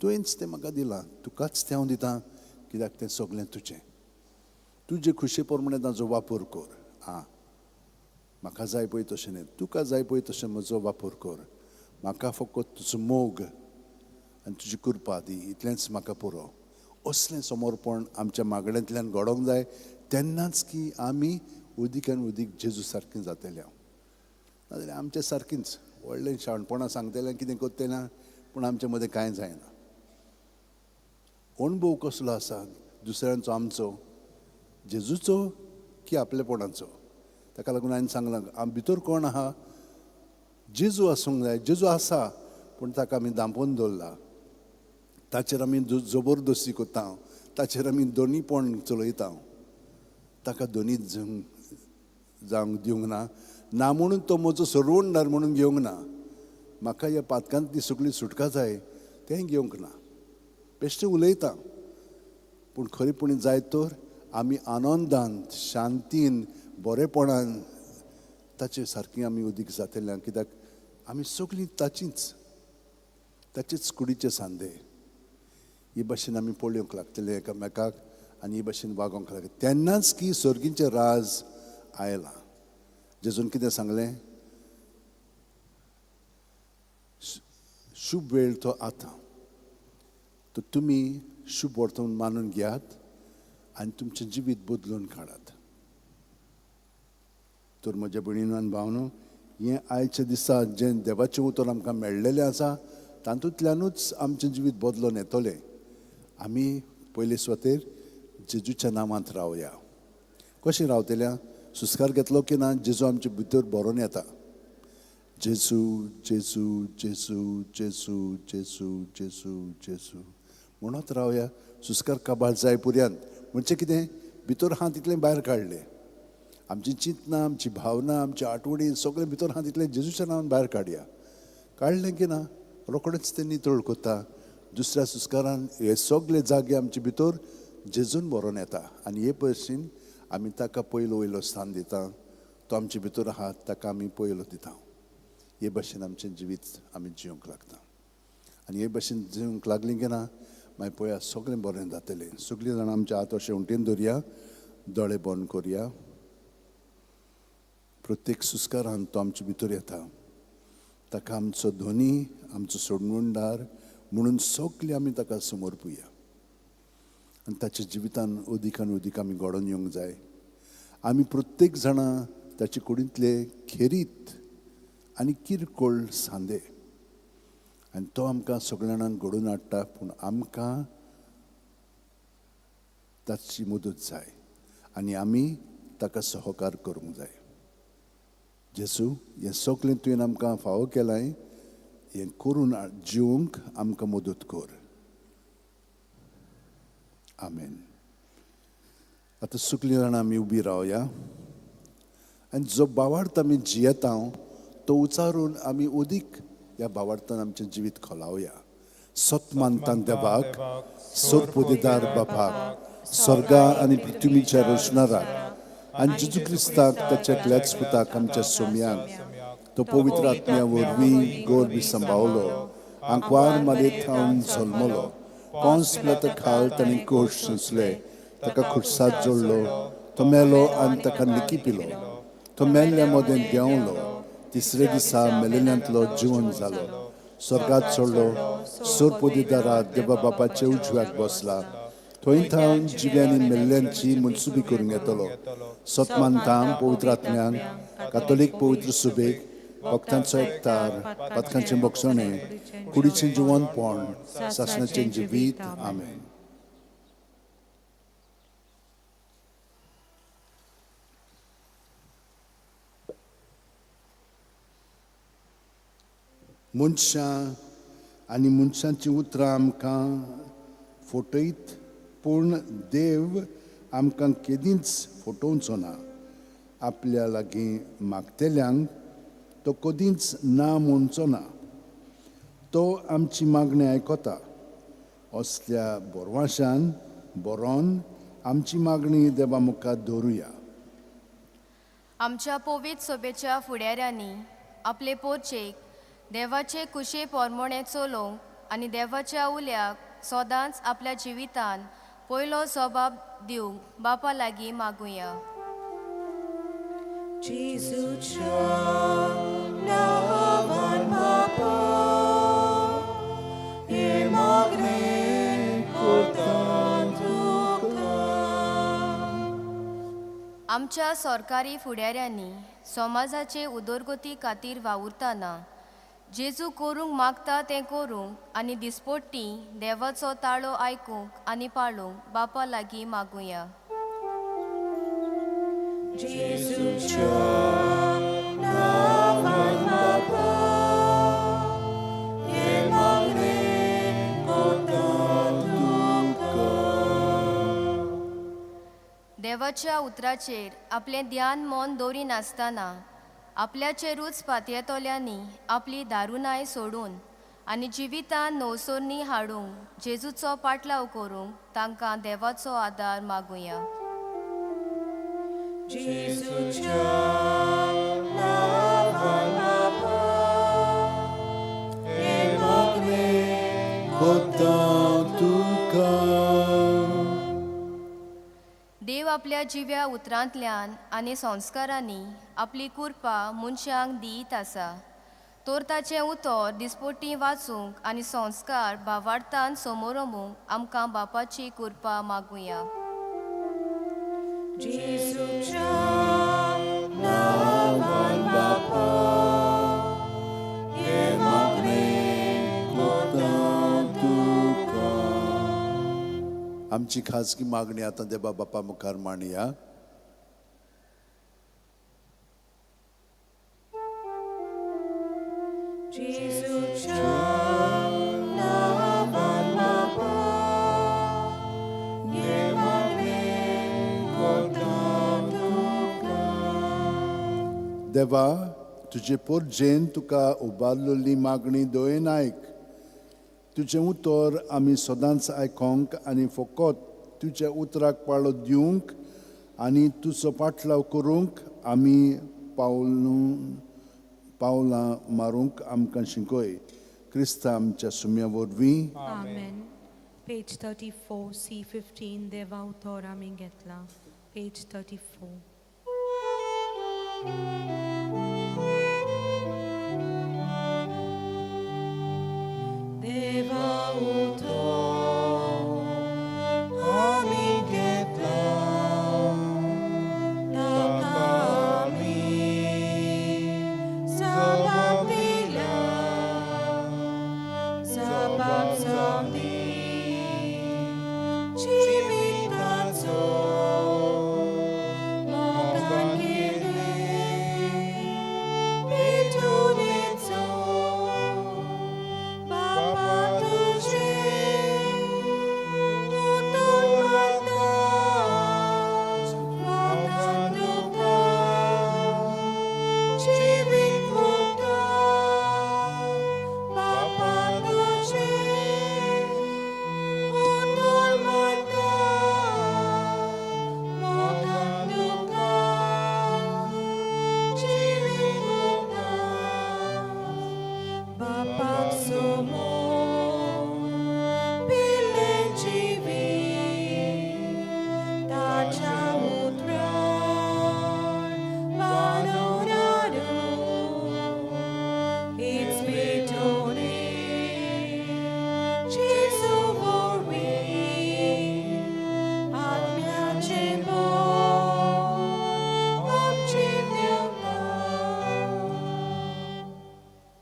I: तुवेंच तें म्हाका दिलां, तुकाच तें हांव दितां, कित्याक तें सगळें तुजें. तुजे खुशे प्रमाणे ताजो वापर कर. आं, म्हाका जाय पळय तशें न्हय, तुका जाय पळय तशें म्हजो वापर कर. म्हाका फकत तुजो मोग आनी तुजी कृपा दी, इतलेंच म्हाका पुरो. असलें समर्पण आमच्या मागण्यांतल्यान घडोवंक जाय. तेन्नाच की आमी उदीक आनी उदीक जेजू सारकें जातले. नाजाल्यार आमच्या सारकींच व्हडलें शाणपणां सांगतलें, कितें करतलें, पूण आमच्या मदें कांय जायना. अणभव कसलो आसा दुसऱ्यांचो, आमचो, जेजूचो की आपलेपणाचो? ताका लागून हांवें सांगलां, आम भितर कोण आहा? जेजू आसूंक जाय. जेजू आसा, पूण ताका आमी दांपोवन दवरला. ताचेर आमी जबरदस्ती करता, ताचेर आमी दोनीपण चलयता. ताका दोनी जावंक दिवंक ना. ना म्हणून तो म्हजो सरवणदार म्हणून घेवंक ना. म्हाका ह्या पातकांतली सगळी सुटका जाय तें घेवंक ना. बेश्टें उलयता. पूण खरेपणी जाय तर आमी आनंदान, शांतीन, बरेपणान ताचे सारकी आमी उदीक जातले. कित्याक आमी सगळीं ताचीच, ताचेच कुडीचे सांदे. ही भाशेन आमी पळोवंक लागतले एकामेकाक आनी ही भाशेन वागोवंक लागतले. तेन्नाच की सर्गीचें राज आयलां. जेजून कितें सांगलें? शुभ वेळ तो आतां. तर तुमी शुभ वर्तमान मानून घेयात आनी तुमचें जिवीत बदलून काडात. तर म्हज्या भयणीन आनी भावनो, हें आयच्या दिसा जें देवाचें उतर आमकां मेळ्ळेलें आसा तातूंतल्यानूच आमचें जिवीत बदलून येतलें. आमी पयले सुवातेर जेजूच्या नांवांत रावया. कशें रावतल्या? सुस्कार घेतलो की ना जेजू आमचे भितर भरोन येता. जेजू जेजू जेजू जेजू जेजू जेजू जेजू म्हणत रावया. सुस्कार काबार जाय पुर्यांत. म्हणजे कितें? भितर आहा तितलें भायर काडलें. आमची चिंतना, आमची भावना, आमची आठवणी सगळें भितर आहा तितलें जेजूच्या नांवान भायर काडया. काडलें की ना रोखडेंच तें नितळ करता. दुसऱ्या सुस्कारान हे सगळे जागे आमचे भितर जेजून भरोन येता. आनी हे भशेन आमी ताका पयलो वयलो स्थान दिता. तो आमचे भितर आहा, ताका आमी पयलो दिता. हे भशेन आमचें जिवीत आमी जिवंक लागता. आनी हे भशेन जिवंक लागलीं की ना मागीर पळया सगळें बरें जातलें. सगळीं जाणां आमच्या हात अशें उंटेन दवरया, दोळे बंद करया. प्रत्येक सुस्कारान तो आमचे भितर येता. ताका आमचो धनी, आमचो सोडणदार म्हणून सगळीं आमी ताका समर्पुया. आनी ताच्या जिवितान अदीक आनी अदीक आमी घडोवन येवंक जाय. आमी प्रत्येक जाणां ताचे कुडींतले खेरीत आनी किरकोळ सांदे. आनी तो आमकां सगळ्या जाणांक घडोवन हाडटा. पूण आमकां ताची मदत जाय आनी आमी ताका सहकार करूंक जाय. जेजू, हें सगळें तुवें आमकां फावो केलां, हें करून जिवंक आमकां मदत कर. आमेन. आतां सगळीं जाणां आमी उबी रावया. आनी जो भावार्थ आमी जियेता तो उचारून आमी उदीक ह्या भावार्थान आमचें जिवीत खोलावया. सत मानता देवाक, सोरपुदेदार बापाक, स्वर्गा आनी पृथ्वीच्या रचणाराक, आनी जेजू क्रिस्ताक ताच्या एकल्याच पुताक आमच्या सोम्याक, तो पवित्र आत्म्या वरवीं गोर सांबावलो, आंकवार मारयेत थावन जल्मलो, कॉन्स प्लत खाल ताणें कोश सोंसले, ताका खुर्सात जोडलो, तो मेलो आनी ताका निकी पिलो, तो मेल्ल्या मदें देंवलो, तिसरे दिसा मेलेल्यांतलो जिवन जालो, स्वर्गात चडलो, सोरपोदीदारा देवा बापाच्या उजव्याक बसला, थंय थावन जिव्यांनी मेल्ल्यांची मनसुबी करूंक येतलो. सत मानता पवित्र आत्म्यान, कातोलीक पवित्र सुबेक, भक्तांचो एकतार, पातकांचें बक्षणें, कुडीचें जिवनपण, सासणाचें जिवीत. आमेन. मनशां आनी मनशांचीं उतरां आमकां फटयत, पूण देव आमकां केदींच फटोवचो ना. आपल्या लागीं मागतल्यांक तो कदींच ना म्हणचो ना. तो आमची मागणी आयकता. असल्या बोरवाशान बरोवन आमची मागणी देवा मुखार दवरुया.
L: आमच्या पवित्र सोबेच्या फुडाऱ्यांनी आपले पोरचेक देवाचे कुशे पोरमोणे चलोवंक आनी देवाच्या उल्याक सदांच आपल्या जिवितान पयलो स्वभाव दिवंक बापा लागीं मागुया.
H: जेजूच्या नांवान बापा, हें मागणें करता तुका.
L: आमच्या सरकारी फुडाऱ्यांनी समाजाचे उदरगती खातीर वावुरतना जेजू करूंक मागता तें करूंक आनी दिसपट्टी देवाचो ताळो आयकूंक आनी पाळूंक बापा लागीं मागुया.
B: जेजूच्या नांवान बापा, हें मागणें करता तुका.
L: देवाच्या उतराचेर आपलें ध्यान मन दवरिनासतना आपल्याचेरूच पातयेतल्यांनी आपली दारुनाय सोडून आनी जिवितान नवसरणी हाडूंक जेजूचो पाटलाव करूंक तांकां देवाचो आदार मागुया.
B: जेजूच्या नांवान बापा, हें मागणें करता तुका.
L: देव आपल्या जिव्या उतरांतल्यान आनी संस्कारांनी आपली कृपा मनशांक दीत आसा. तर ताचें उतर दिसपट्टी वाचूंक आनी संस्कार भावार्थान समोरमूंक आमकां बापाची कृपा मागुया.
H: जेजूच्या
B: नांवान बापा, हें मागणें करता तुका.
I: आमची खाजगी मागणी आतां देवा बापा मुखार मांडया.
H: जेजूच्या नांवान बापा, हें मागणें करता तुका.
I: देवा, तुजे पोरजेन तुका उबारलेली मागणी दयेन आयक. तुजें उतर आमी सदांच आयकोंक आनी फकत तुज्या उतराक पाळो दिवंक आनी तुजो पाटलाव करूंक आमी पावलां मारूंक आमकां शिकय. क्रिस्ता आमच्या सुम्या वरवीं.
H: आमेन. पेज 34, C15, देवा उतर आमी घेतला. पेज 34. देवा उतर
B: आमी घेतला, ताका आमी
H: जबाब दिला,
B: जबाब जावं दी जिविताचो
H: मोगान
B: मोगान
H: केलें
B: केलें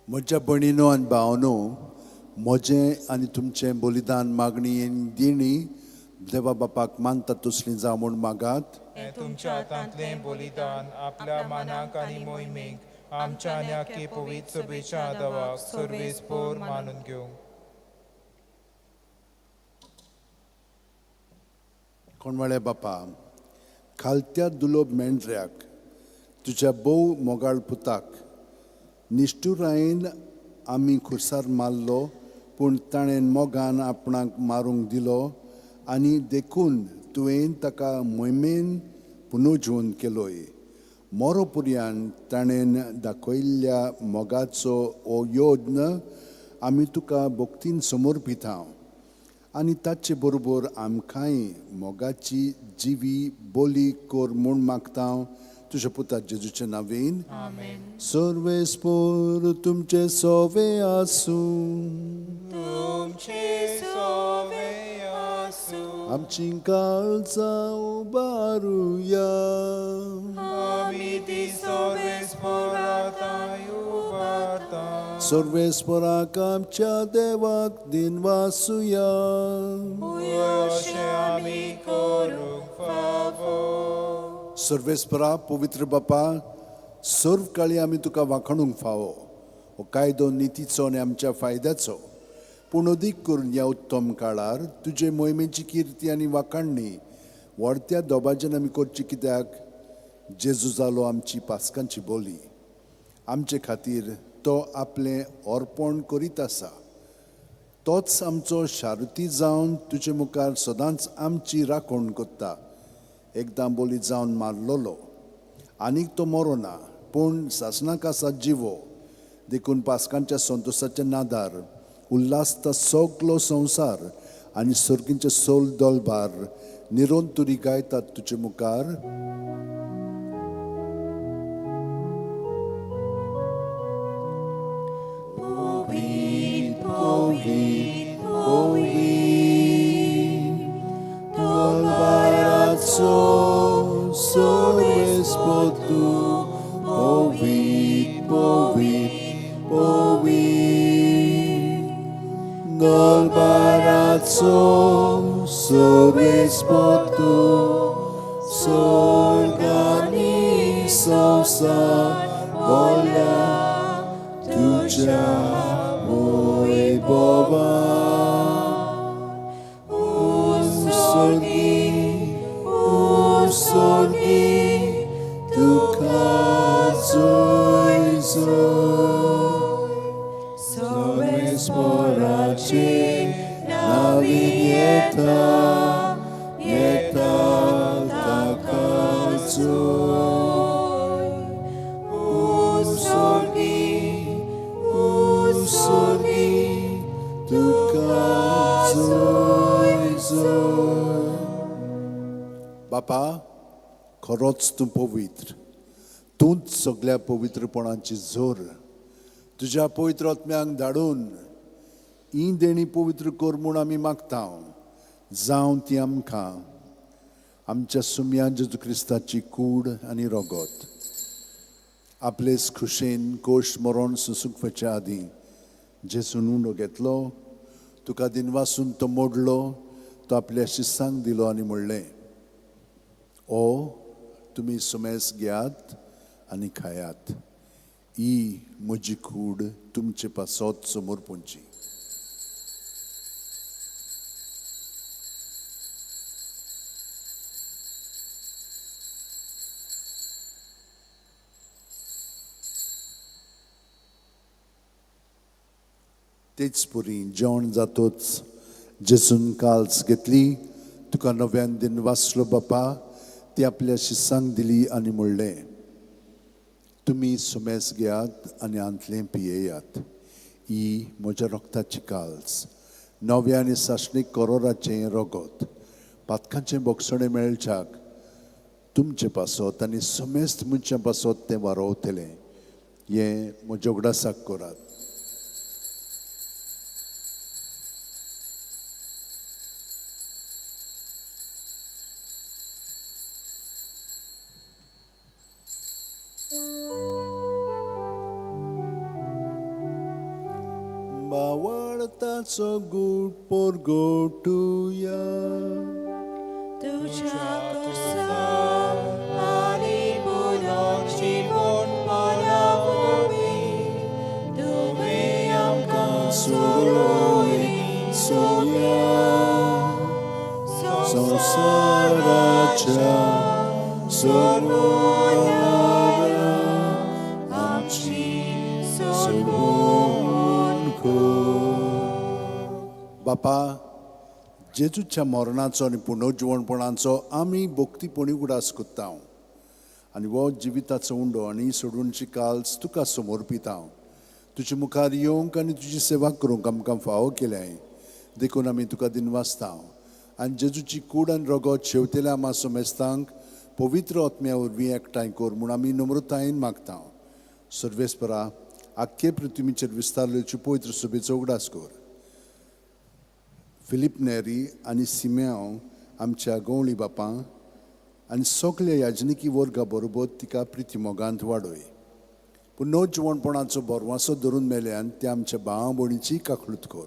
I: म्हज्या भयणीनो आनी भावनो, म्हजें आनी तुमचें बलिदान मागणी आनी देणी देवा बापाक मानता तसलीं जावं म्हूण मागात.
B: हें तुमच्या हातांतलें बलिदान आपल्या मानाक आनी मोहिमेक आमच्या आनी आख्खे पवित्र सभेच्या आदावाक सर्वेस्पोर मानून घेवंक.
I: कोणवाळ्या बापा, खालत्या दुलोब मेंढऱ्याक तुज्या भोव मोगाळ पुताक निश्ठुरायेन आमी खुर्सार मारलो, पूण ताणें मोगान आपणाक मारूंक दिलो आनी देखून तुवें ताका मोहिमेन पुनर्जीवन केलोय. मोरो पुर्यान ताणें दाखयल्ल्या मोगाचो हो यत्न आमी तुका भक्तीन समर्पिता आनी ताचे बरोबर आमकांय मोगाची जिवी बोली कर म्हूण मागता तुज्या पुता जेजूचे नांवेन. सर्वेस्पोर तुमचे सोवे आसूं.
B: तुमचे सोवे आसूं.
I: आमची काळजां उबारुया.
B: आमी ती सर्वेस्पोराताय उबारता.
I: सर्वेस्पोराक आमच्या देवाक दिनवासुया.
B: अशें आमी करूंक फावो.
I: सर्वेस्परा पवित्र बापा, सर्व काळी आमी तुका वाखणूंक फावो. हो कायदो नितीचो आनी आमच्या फायद्याचो, पूण अदीक करून ह्या उत्तम काळार तुजे मोहिमेची किर्ती आनी वाखाणणी व्हडत्या दोबाज्यान आमी करची, कित्याक जेजू जालो आमची पास्कांची बोली. आमचे खातीर तो आपलें अर्पण करीत आसा. तोच आमचो शारुती जावन तुजे मुखार सदांच आमची राखण करता. एकदां बोली जावन मारलोलो आनीक तो मरो ना, पूण सासणाक आसा जिवो. देखून पास्कांच्या संतोशाच्या नादार उल्हासता सगलो संवसार आनी सर्गींचे सोल दोलबार निरंतुरी गायतात तुजे मुखार.
B: पवित्र पवित्र पवित्र दोलबाराचो सर्वेस्पोर तूं. पवित्र पवित्र पवित्र दोलबाराचो सर्वेस्पोर तूं. स्वर्ग आनी संवसार बोल्या तुज्या वैभवान. उत्सर्गी उत्सर्गी तुका जय जय. सर्वेस्पोराचे नांवीन येता येता ताका जय. उत्सर्गी उत्सर्गी तुका जय जय.
I: बापा, खरोच तूं पवित्र, तूंच सगळ्या पवित्रपणाची जोर. तुज्या पवित्र आत्म्यांक धाडून ही देणी पवित्र कर म्हूण आमी मागता. जावं ती आमकां आमच्या सुम्या जेजू क्रिस्ताची कूड आनी रगत. आपलेच खुशेन कोश मरण सोसूंक वचच्या आदीं जेजून उंडो घेतलो, तुका दिनवासून तो मोडलो, तो आपल्या शिसांक दिलो आनी म्हणलें, ओ तुमी सुमेस घेयात आनी खायात. ही म्हजी कूड तुमचे पासत समर्पणची. तेच परी जेवण जातोच जेजून काल्स घेतली, तुका नव्यान दिन वाचलो बापा, ती आपल्या शिसांक दिली आनी म्हणलें, तुमी सुमेस घेयात आनी आंतलें पियेयात. ही म्हज्या रक्ताची काल्स, नव्या आनी सासणीक करोराचें रगत, पातकांचें बोगसणें मेळच्याक तुमचे पासत आनी समेस्त मनशां पासत तें वारोवतलें. हें म्हज्या उगडासाक करात. भावार्थाचो गूट परगटुया.
H: तुज्या कुर्सा आनी पुनर्जिवणपणा वरवीं तुवें आमकां
I: सोडोय सोया संवसाराच्या सोडवणारा आमची सोडवण कर. बापा, जेजूच्या मरणाचो आनी पुनर्जिवणपणाचो आमी भक्तीपणी उगडास करता आनी हो जिविताचो उंडो आनी सोडूनची काल्स तुका समर्पिता. तुजे मुखार येवंक आनी तुजी सेवा करूंक आमकां फावो केल्याय देखून आमी तुका दिनवासता आनी जेजूची कूड आनी रगत शेवतेल्या आमा समेस्तांक पवित्र आत्म्या वरवीं एकठांय कर म्हूण आमी नम्रतायेन मागता. सर्वेस्परा, आख्खे पृथ्वीचेर विस्तारलेची पवित्र सभेचो उगडास कर. फिलीप नेरी आनी सिम्यांव आमच्या गवळी बापां आनी सगल्या याजनिकी वर्गा बरोबर तिका प्रिती मोगांत वाडय. पूण नवजिवणपणाचो बरवासो धरून मेल्यान त्या आमच्या भावा भयणीची काकळूत कर.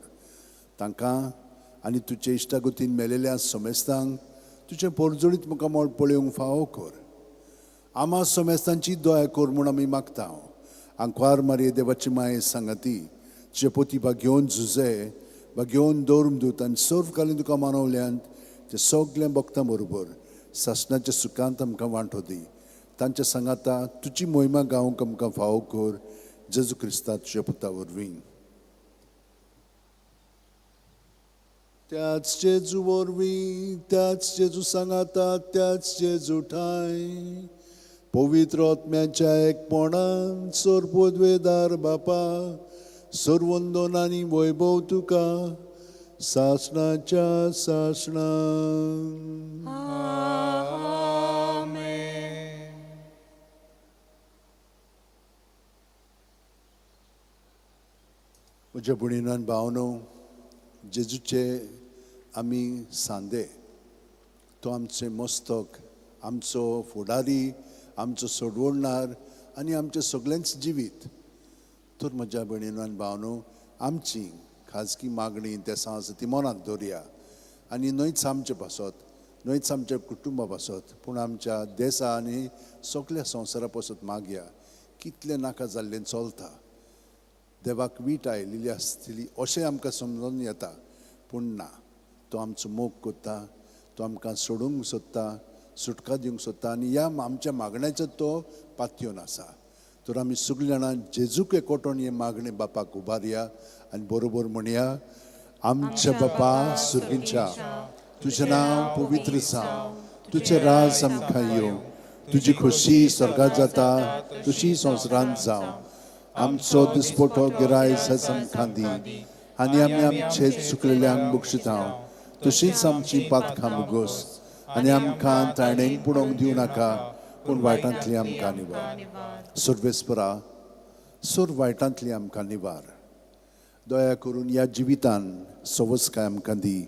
I: तांकां आनी तुजे इश्टागतीन मेलेल्या समेस्तांक तुजें पोरजोळीत मुखामळ पळोवंक फावो कर. आमा समेस्तांची दया कर म्हूण आमी मागता. आंकवार मारये देवाची माये सांगाती तुजे पोती भाग्योवन झुजे भाग्योवन दवरून दूत आनी सर्व कालीन तुका मानवल्यान ते सगळें भक्तां बरोबर सासणाच्या सुखांत आमकां वांटो दी. तांच्या सांगाता तुजी मोहिमा गावंक आमकां फावो कर. जेजू क्रिस्ता तुज्या पुता वरवीं. त्याच जेजू वरवीं, त्याच जेजू सांगाता, त्याच जेजू ठांय पवित्र आत्म्याच्या एकपणान सर्वपदवेदार बापा, सर्वंदन आनी वैभव तुका सासणाच्या सासणान. म्हज्या भयणीन भावनो, जेजूचे आमी सांदे, तो आमचें मस्तक, आमचो फुडारी, आमचो सोडवणदार आनी आमचें सगळेंच जिवीत. तर म्हज्या भयणीन आनी भावनो, आमची खाजगी मागणी देसां आसा ती मनांत दवरया आनी न्हयच आमचे पासत, न्हयच आमच्या कुटुंबा पासत, पूण आमच्या देसा आनी सगल्या संवसारा पासत मागया. कितलें नाका जाल्लें चलता, देवाक वीट आयिल्ली आसतली अशें आमकां समजून येता, पूण ना, तो आमचो मोग करता, तो आमकां सोडूंक सोदता, सुटका दिवंक सोदता आनी ह्या आमच्या मागण्याचो तो पातयेवन आसा. तर आमी सगळीं जाणां जेजूक एकवटून हें मागणें बापाक उबारया आनी बरोबर म्हणया. आमच्या बापा सुर्गीच्या, तुजें नांव पवित्र जावं, तुजें राज आमकां येवं, तुजी खोशी स्वर्गांत जाता तशी संवसारांत जावं. आमचो दिसपटो गिरायस आमकां दी आनी आमी आमचे चुकलेल्यांक बक्षिता तशीच आमची पातकां मुगोस आनी आमकां ताणेंक पुणोवंक दिवं नाका, पूण वायटांतली आमकां निवार. सर्वेस्परा, सर्व वायटांतली आमकां निवार. दया करून ह्या जिवितान सवसकाय आमकां दी.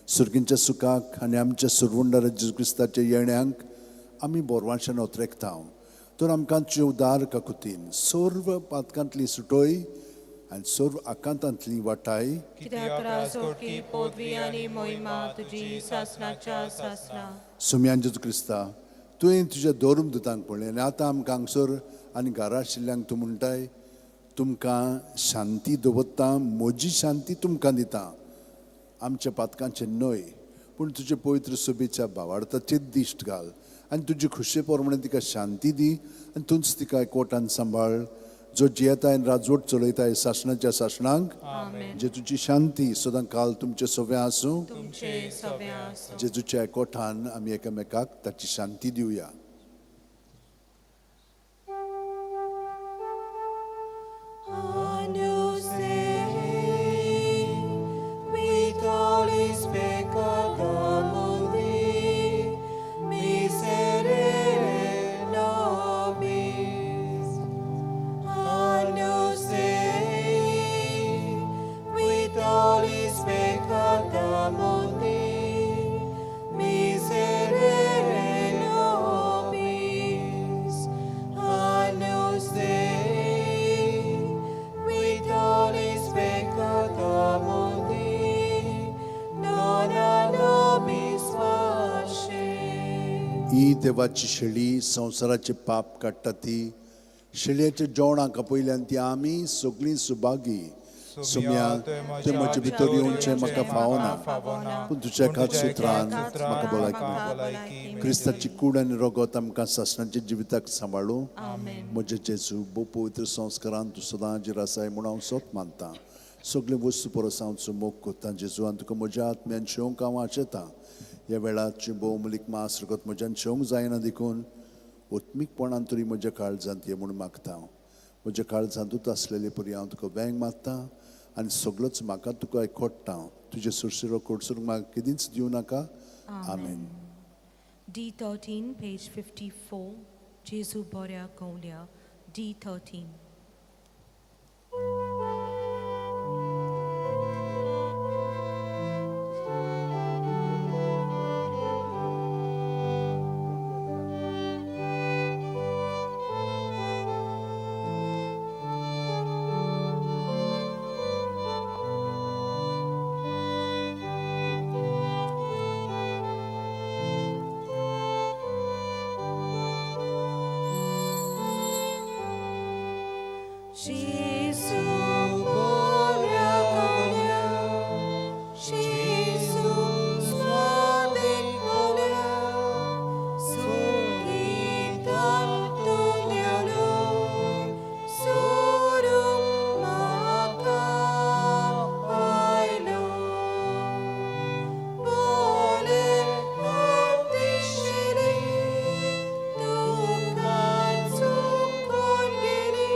I: सुर्गींच्या सुखाक आनी आमच्या सुरवंडार जेजू क्रिस्ताच्या येण्यांक आमी बोरवांशान ओतरेकता. तर आमकां तुजे उदार काकुतीन सर्व पातकांतली सुटोय आनी सर्व आकांतांतली वाटाय.
H: कित्याक राजवटी, पदवी आनी मोहिमा तुजी सासणाच्या सासणा.
I: सुम्यान जेजू क्रिस्ता, तुवें तुज्या धर्म दुतांक पळयलें आनी आतां आमकां हांगसर आनी घरा आशिल्ल्यांक तूं म्हणटाय, तुमकां शांती दवरता, म्हजी शांती तुमकां दिता. आमच्या पातकांचें न्हय, पूण तुजे पवित्र सभेच्या भावार्थाचेर दिश्ट घाल आनी तुजी खुशे प्रमाणे तिका शांती दी आनी तूंच तिका एकवटान सांबाळ, जो जियेता आनी राजवट चलयताय सासणाच्या सासणांक. जे तुजी शांती सदां काल तुमचे सव्या आसूं. जेजूच्या एकवटान आमी एकामेकाक ताची शांती दिवया.
H: Miserere nobis.
I: देवाची शेळी संवसाराचे पाप काडटा ती शेळयेच्या जेवणाक आपयल्यान ती आमी सगळीं सुभागी. सोम्या, तुवें म्हजे भितर येवचें म्हाका फावना, पूण तुज्या एकाच सुत्रान म्हाका भलायकी. क्रिस्ताची कूड आनी रगत आमकां सासणाच्या जिविताक सांबाळूं. म्हजे जेजू, भोव पवित्र संस्कारान तूं सदां हाजीर आसाय म्हूण हांव सोत मानतां. सगळे वस्तू परस हांव तुजो मोग करतां जेजू, आनी तुका म्हज्या आत्म्यान शेवंक हांव आशेतां. ह्या वेळार तुजें भोवमुलीक मास रगत म्हज्यान शेवंक जायना देखून उत्मीकपणान तरी म्हज्या काळजांत ये म्हूण मागता हांव. म्हज्या काळजांतूच आसलेले परी हांव तुका वेंग मारता आनी सगळोच म्हाका तुका एकवटता. तुजे सुरसुरो कोडसूर म्हाका केदींच दिवं नाका. आमेन.
H: D13, page 54, जेजू बोऱ्या गवल्या, D13.
A: Gesù बोऱ्या गवल्या, जेजू स्वादीक बोल्या, सुगीतान तुल्यालो, सोडूंक म्हाका आयलो. बोले हातिशिली, तुका चुकोन गेली,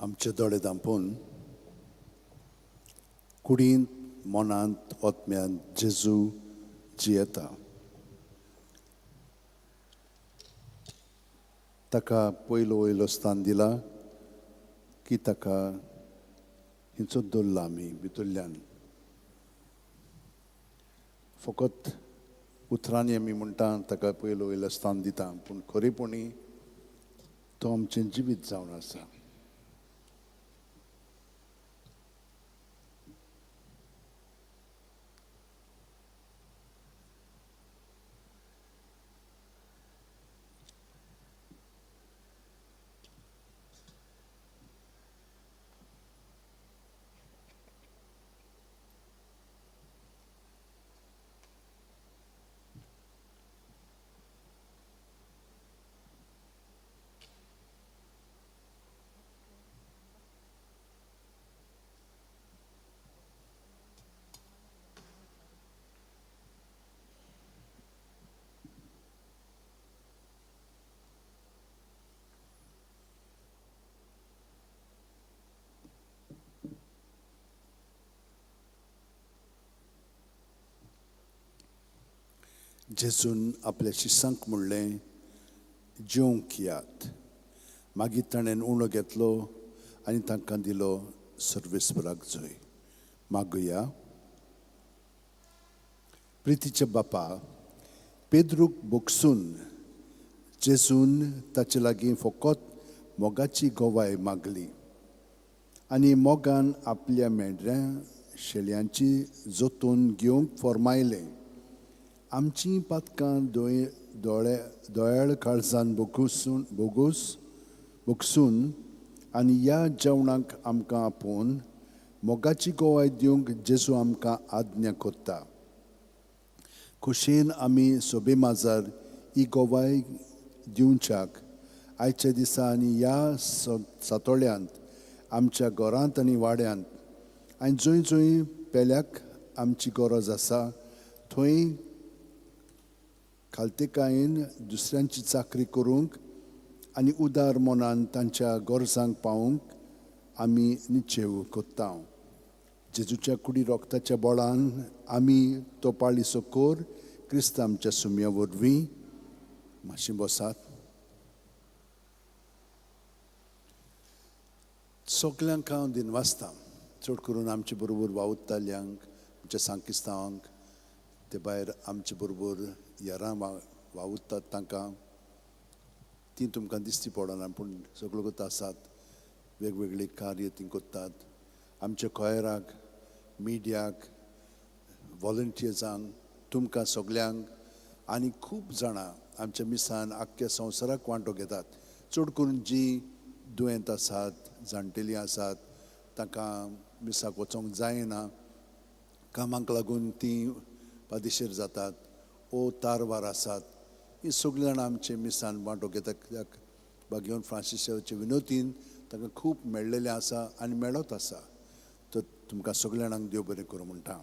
I: आमचे दोळे धांपून कुडींत, मनांत, आत्म्यांत जेजू जियेता. ताका पयलो वयलो स्थान दिला की ताका हिंचो दवरला आमी भितरल्यान. फकत उतरांनी आमी म्हणटा ताका पयलो वयलो स्थान दिता, पूण खरेपणी तो आमचें जिवीत जावन आसा. जेजून आपल्या शिसांक म्हणलें, जेवंक यात. मागीर ताणें उणो घेतलो आनी तांकां दिलो सर्वेस्पराक जोय. मागुया. प्रितीच्या बापा, पेद्रूक बोगसून जेजून ताचे लागीं फकत मोगाची गवाय मागली आनी मोगान आपल्या मेंढऱ्या शेळयांची जतून घेवंक फॉर्मायलें. आमचीं पातकां दोळे दोयाळ काळजान बोगसून आनी ह्या जेवणाक आमकां आपोवन मोगाची गवाय दिवंक जेजू आमकां आज्ञा करता. खोशयेन आमी सोबे माजार ही गवाय दिवच्याक आयच्या दिसा आनी ह्या सातोळ्यांत आमच्या घरांत आनी वाड्यांत आनी जंय जंय पेल्याक आमची गरज आसा थंय खालतेकायेन दुसऱ्यांची चाकरी करूंक आनी उदार मनान तांच्या गरजांक पावूंक आमी निश्चेव कोत्ता. जेजूच्या कुडी रोगताच्या बळान आमी तो पाळीचो कोर क्रिस्त आमच्या सुम्या वरवीं. मातशें बसात. सगल्यांक हांव दिनवासता, चड करून आमचे बरोबर वावुरताल्यांक, आमच्या सांकिस्तांवांक, ते भायर आमचे बरोबर यारां वावुरतात तांकां. ती तुमकां दिसती पडना, पूण सगळ्यो करता आसात, वेगवेगळी कार्य ती करतात. आमच्या कॉयराक, मिडियाक, वॉलंटियर्सांक, तुमकां सगल्यांक आनी खूब जाणां आमच्या मिसान आख्ख्या संवसाराक वांटो घेतात. चड करून जीं दुयेंत आसात, जाणटेलीं आसात, तांकां मिसाक वचोंक जायना, कामाक लागून तीं पादिशेर जातात ओ तारवार आसात. हीं सगळीं जाणां आमचे मिसान वांटो घेतात, कित्याक बागेवन फ्रांसिसाचे विनोतीन तांकां खूब मेळ्ळेलें आसा आनी मेळत आसा. तर तुमकां सगळ्या जाणांक देव बरें करूं म्हणटा.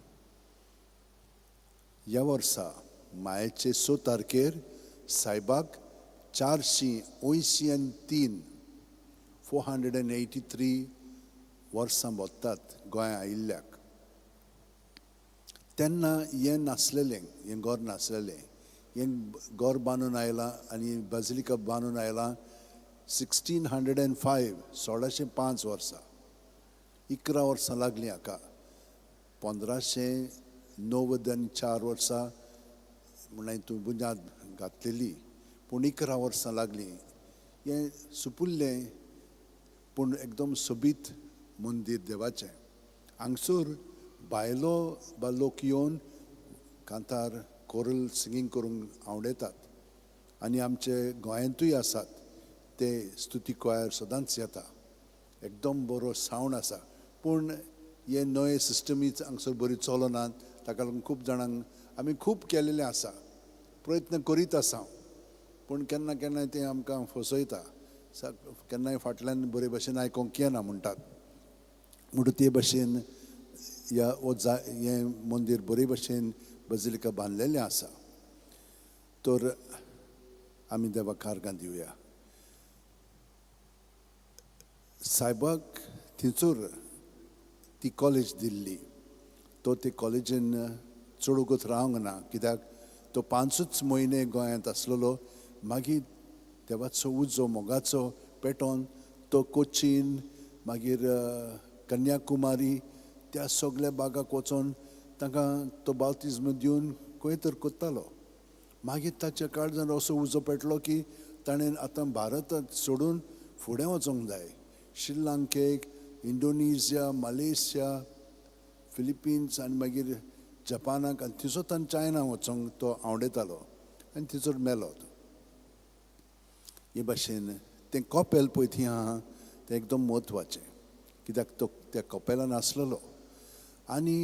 I: ह्या वर्सा मायचे 6 तारखेर सायबाक 483 483 वर्सां भोगतात गोंया आयिल्ल्याक. तेन्ना हें नासलेलें, हें घर नासलेलें. हें घर बांदून आयलां आनी बाजिलिका बांदून आयलां 1605, 1605 वर्सां. 11 वर्सां लागलीं हाका. 1594 वर्सां म्हणल्यार हितून बुन्याद घातलेली, पूण 11 वर्सां लागलीं. हें सुपुल्लें पूण एकदम सोबीत मंदीर देवाचें. हांगसर बायलो बा लोक येवन कांतार कोरल सिंगींग करूंक आवडटात आनी आमचे गोंयांतूय आसात ते स्तुती कोयर सदांच येता. एकदम बरो सावंड आसा, पूण हे नवे सिस्टमीच हांगसर बरी चलनात. ताका लागून खूब जाणांक आमी खूब केलेलें आसा, प्रयत्न करीत आसा, पूण केन्ना केन्नाय तें आमकां फसयता. केन्नाय फाटल्यान बरे भशेन आयकोंक येना म्हणटात. म्हणून ते भशेन ह्या हें मंदीर बरे भशेन बजिलिका बांदलेलें आसा. तर आमी देवाक आर्गां दिवया. सायबाक थंयसर ती कॉलेज दिल्ली. तो ते कॉलेजीन चड वगत रावंक ना, कित्याक तो 5 म्हयने गोंयांत आसलेलो. मागीर देवाचो उजो मोगाचो पेटोवन तो कोचीन, मागीर कन्याकुमारी त्या सगल्या बागाक वचोन तांकां तो बाप्तिज्म दिवन खंय तर कोत्तालो. मागीर ताच्या काळजान असो उजो पेटलो की ताणें आतां भारताक सोडून फुडें वचोंक जाय. श्रीलंकेक, इंडोनेशिया, मलेशिया, फिलिपिन्स आनी मागीर जपानाक आनी थंयसर ताणें चायना वचोंक तो आवडेतालो आनी थंयसर मेलो तो. हे भाशेन तें कपेल पळय थंय आहा तें एकदम म्हत्वाचें, कित्याक तो त्या कपेलान आसलेलो आनी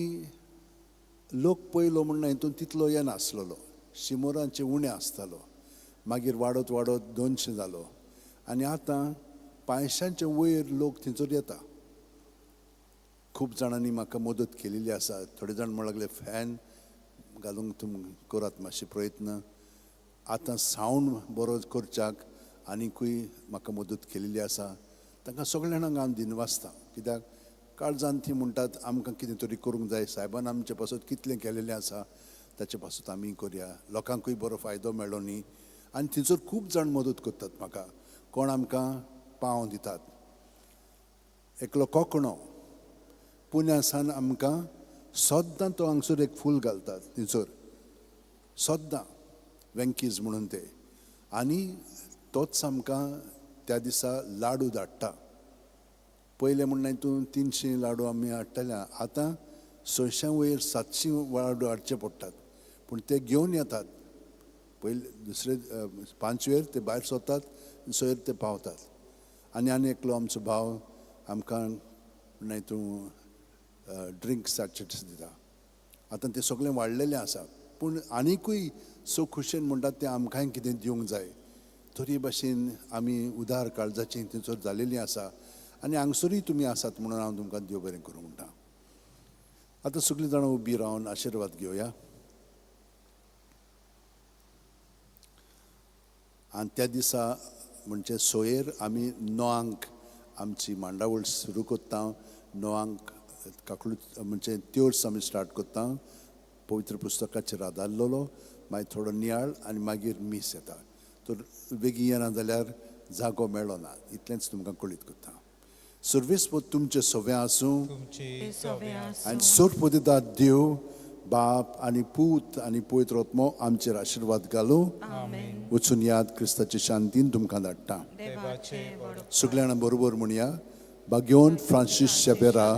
I: लोक पयलो म्हणून हितून तितलो येनासलेलो, शिमोरांचे उणें आसतालो. मागीर वाडत वाडत 200 जालो आनी आतां 500 वयर लोक थंयसर येता. खूब जाणांनी म्हाका मदत केलेली आसा. थोडे जाण म्हणूंक लागले फॅन घालूंक तुमी करात मातशे प्रयत्न. आतां सावंड बरो करच्याक आनीकूय म्हाका मदत केलेली आसा. तांकां सगळ्या जाणांक हांव दिनवासता, कित्याक काळजान ती म्हणटात आमकां कितें तरी करूंक जाय, सायबान आमचे पासत कितलें केलेलें आसा ताचे पासत आमी करया, लोकांकूय बरो फायदो मेळ्ळो न्ही. आनी थंयसर खूब जाण मदत करतात म्हाका. कोण आमकां पाव दितात, एकलो कोंकणो पुण्या सान आमकां सद्दां तो हांगसर एक फूल घालतात थंयसर सद्दां, वेंकीज म्हणून ते, आनी तोच आमकां त्या दिसा लाडू धाडटा. पयलें म्हणल्यार हितून 300 लाडू आमी हाडटाले, आतां 600 वयर 700 लाडू हाडचे पडटात, पूण ते घेवन येतात. पयले दुसरे 5 वेर ते भायर सरतात, 6 ते पावतात. आनी आनी एकलो आमचो भाव आमकां म्हणल्यार हितून ड्रिंक्स हाडचे दिता. आतां तें सगळें वाडलेलें आसा, पूण आनीकूय सो खुशेन म्हणटात तें आमकांय कितें दिवंक जाय. तरी भाशेन आमी उदार काळजाची थंयसर जालेली आसा आनी हांगसरूय तुमी आसात म्हणून हांव तुमकां देव बरें करूं म्हणटा. आतां सगळीं जाणां उबी रावन आशिर्वाद घेवया. आनी त्या दिसा म्हणजे सोयेर आमी 9 आमची मांडावळ सुरू करता. 9 काकलू म्हणजे त्योर्स आमी स्टार्ट करता. पवित्र पुस्तकाचेर आदारलेलो, मागीर थोडो नियाळ आनी मागीर मीस येता. तर बेगीन येना जाल्यार जागो मेळो ना, इतलेंच तुमकां कळीत करता. सर्वेस्पर तुमचें सवें आसूं आनी सर्वपदिता देव बाप आनी पूत आनी पवित्र आत्मो आमचेर आशिर्वाद घालूं. वचून याद क्रिस्ताचे शांतीन तुमकां धाडटा. सगळ्या जाणां बरोबर म्हणया, भाग्योन फ्रांसीस शेबेरा,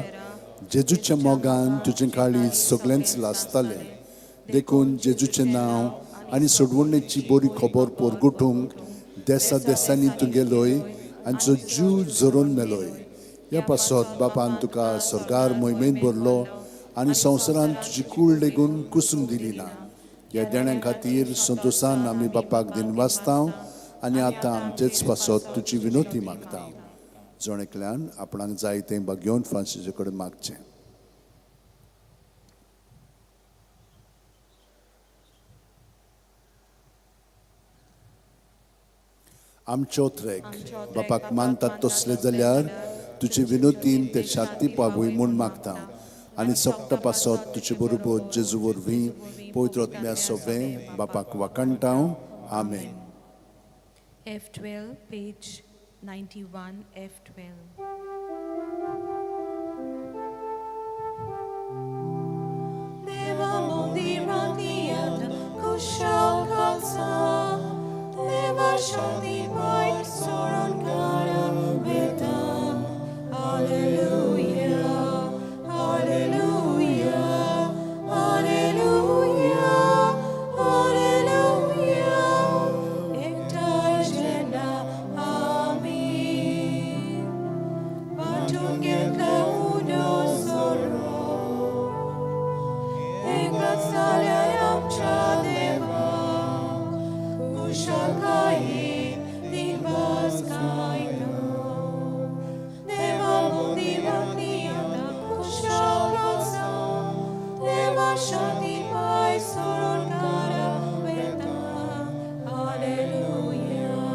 I: जेजूच्या मोगान तुजें काळीज सगळेंच लासतालें, देखून जेजूचें नांव आनी सोडवणेची बरी खबर पोरगुटूंक देसा देसांनी तूं गेलोय आनी जो जीव झरोवन मेलोय. ह्या पासत बापान तुका स्वर्गार मोहिमेंत भरलो आनी संवसारांत तुजी कूळ लेगून कुसूंक दिली ना. ह्या देण्या खातीर संतोशान आमी बापाक दिनवासता आनी आतां आमचेच पासत तुजी विनोती मागता. जण एकल्यान आपणाक जाय तें भाग्योवन फ्रांसीसा कडेन मागचें. आमचो ट्रेक बापाक मानतात तसले जाल्यार तुजे विनोतीन ते शांती पावय म्हूण मागता आनी सगटा पासत तुजे बरोबर जेजू वरवीं पवित्र आत्म्या सोवें बापाक वाखाणटा. आमेन.
H: F12, page 91, F12.
A: Deva mondiraniata kushal kalsa, Deva shanti pai soron kara veta. Hallelujah, hallelujah, hallelujah, hallelujah. Ektai jena amin. Patungetla uno soro. Ekat salyayam cha deva. Kushalkai dinvas kaino. Deva mundiratniyata kushalkasa. Deva shanti pai soron kara veta. Hallelujah,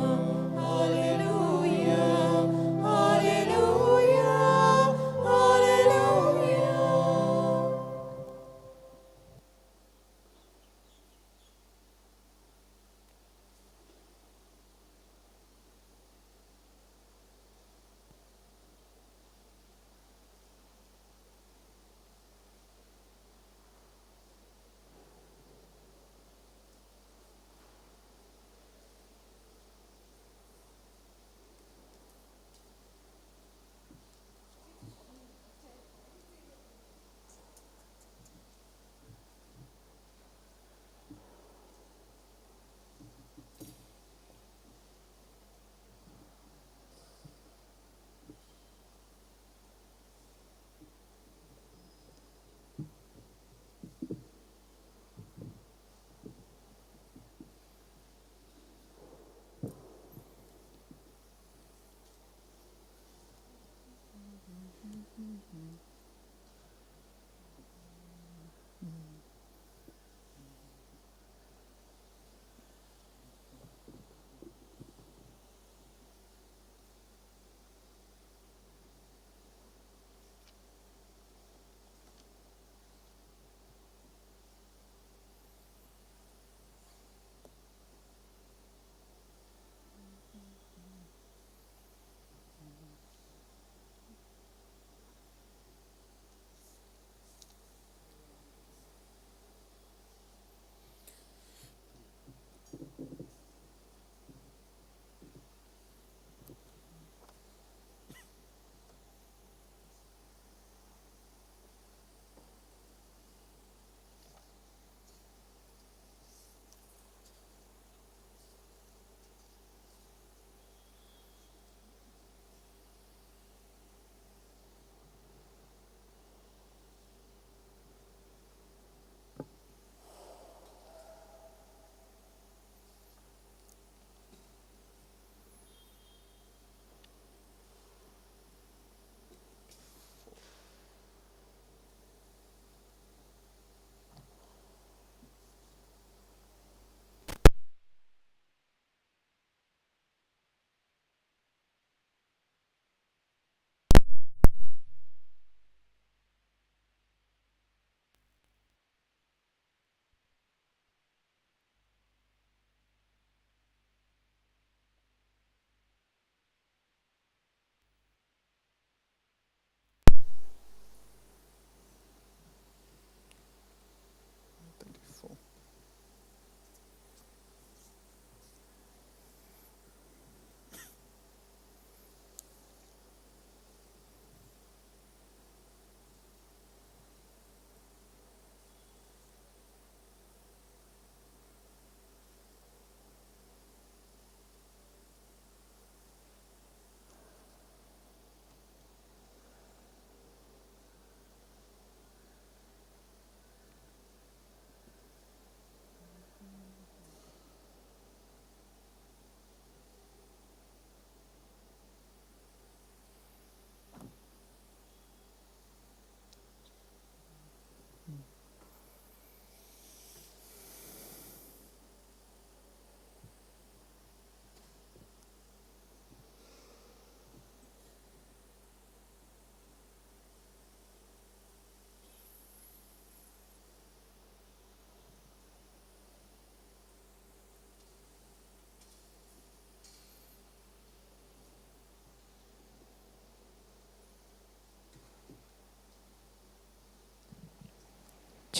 A: hallelujah, hallelujah.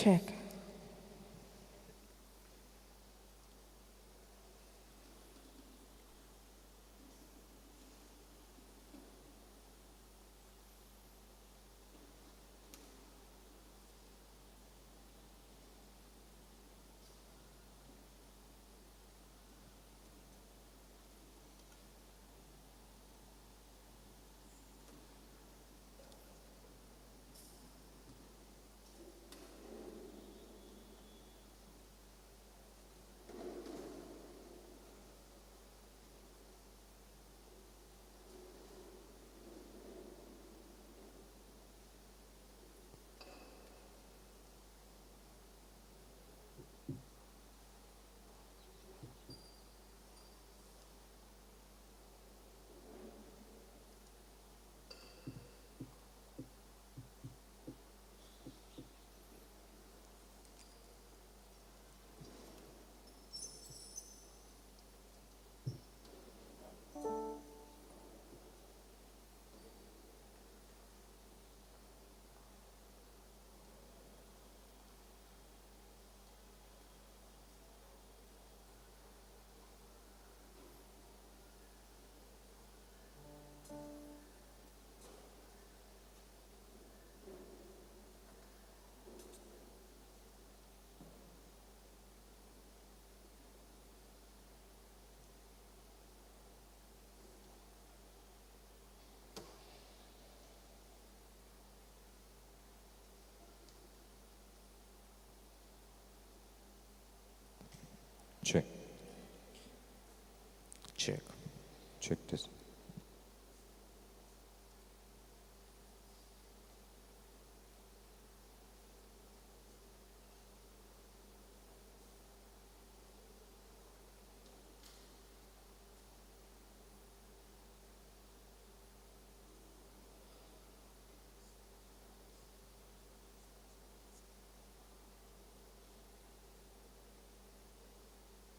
A: Check.
M: Check.
N: Check.
M: Check this.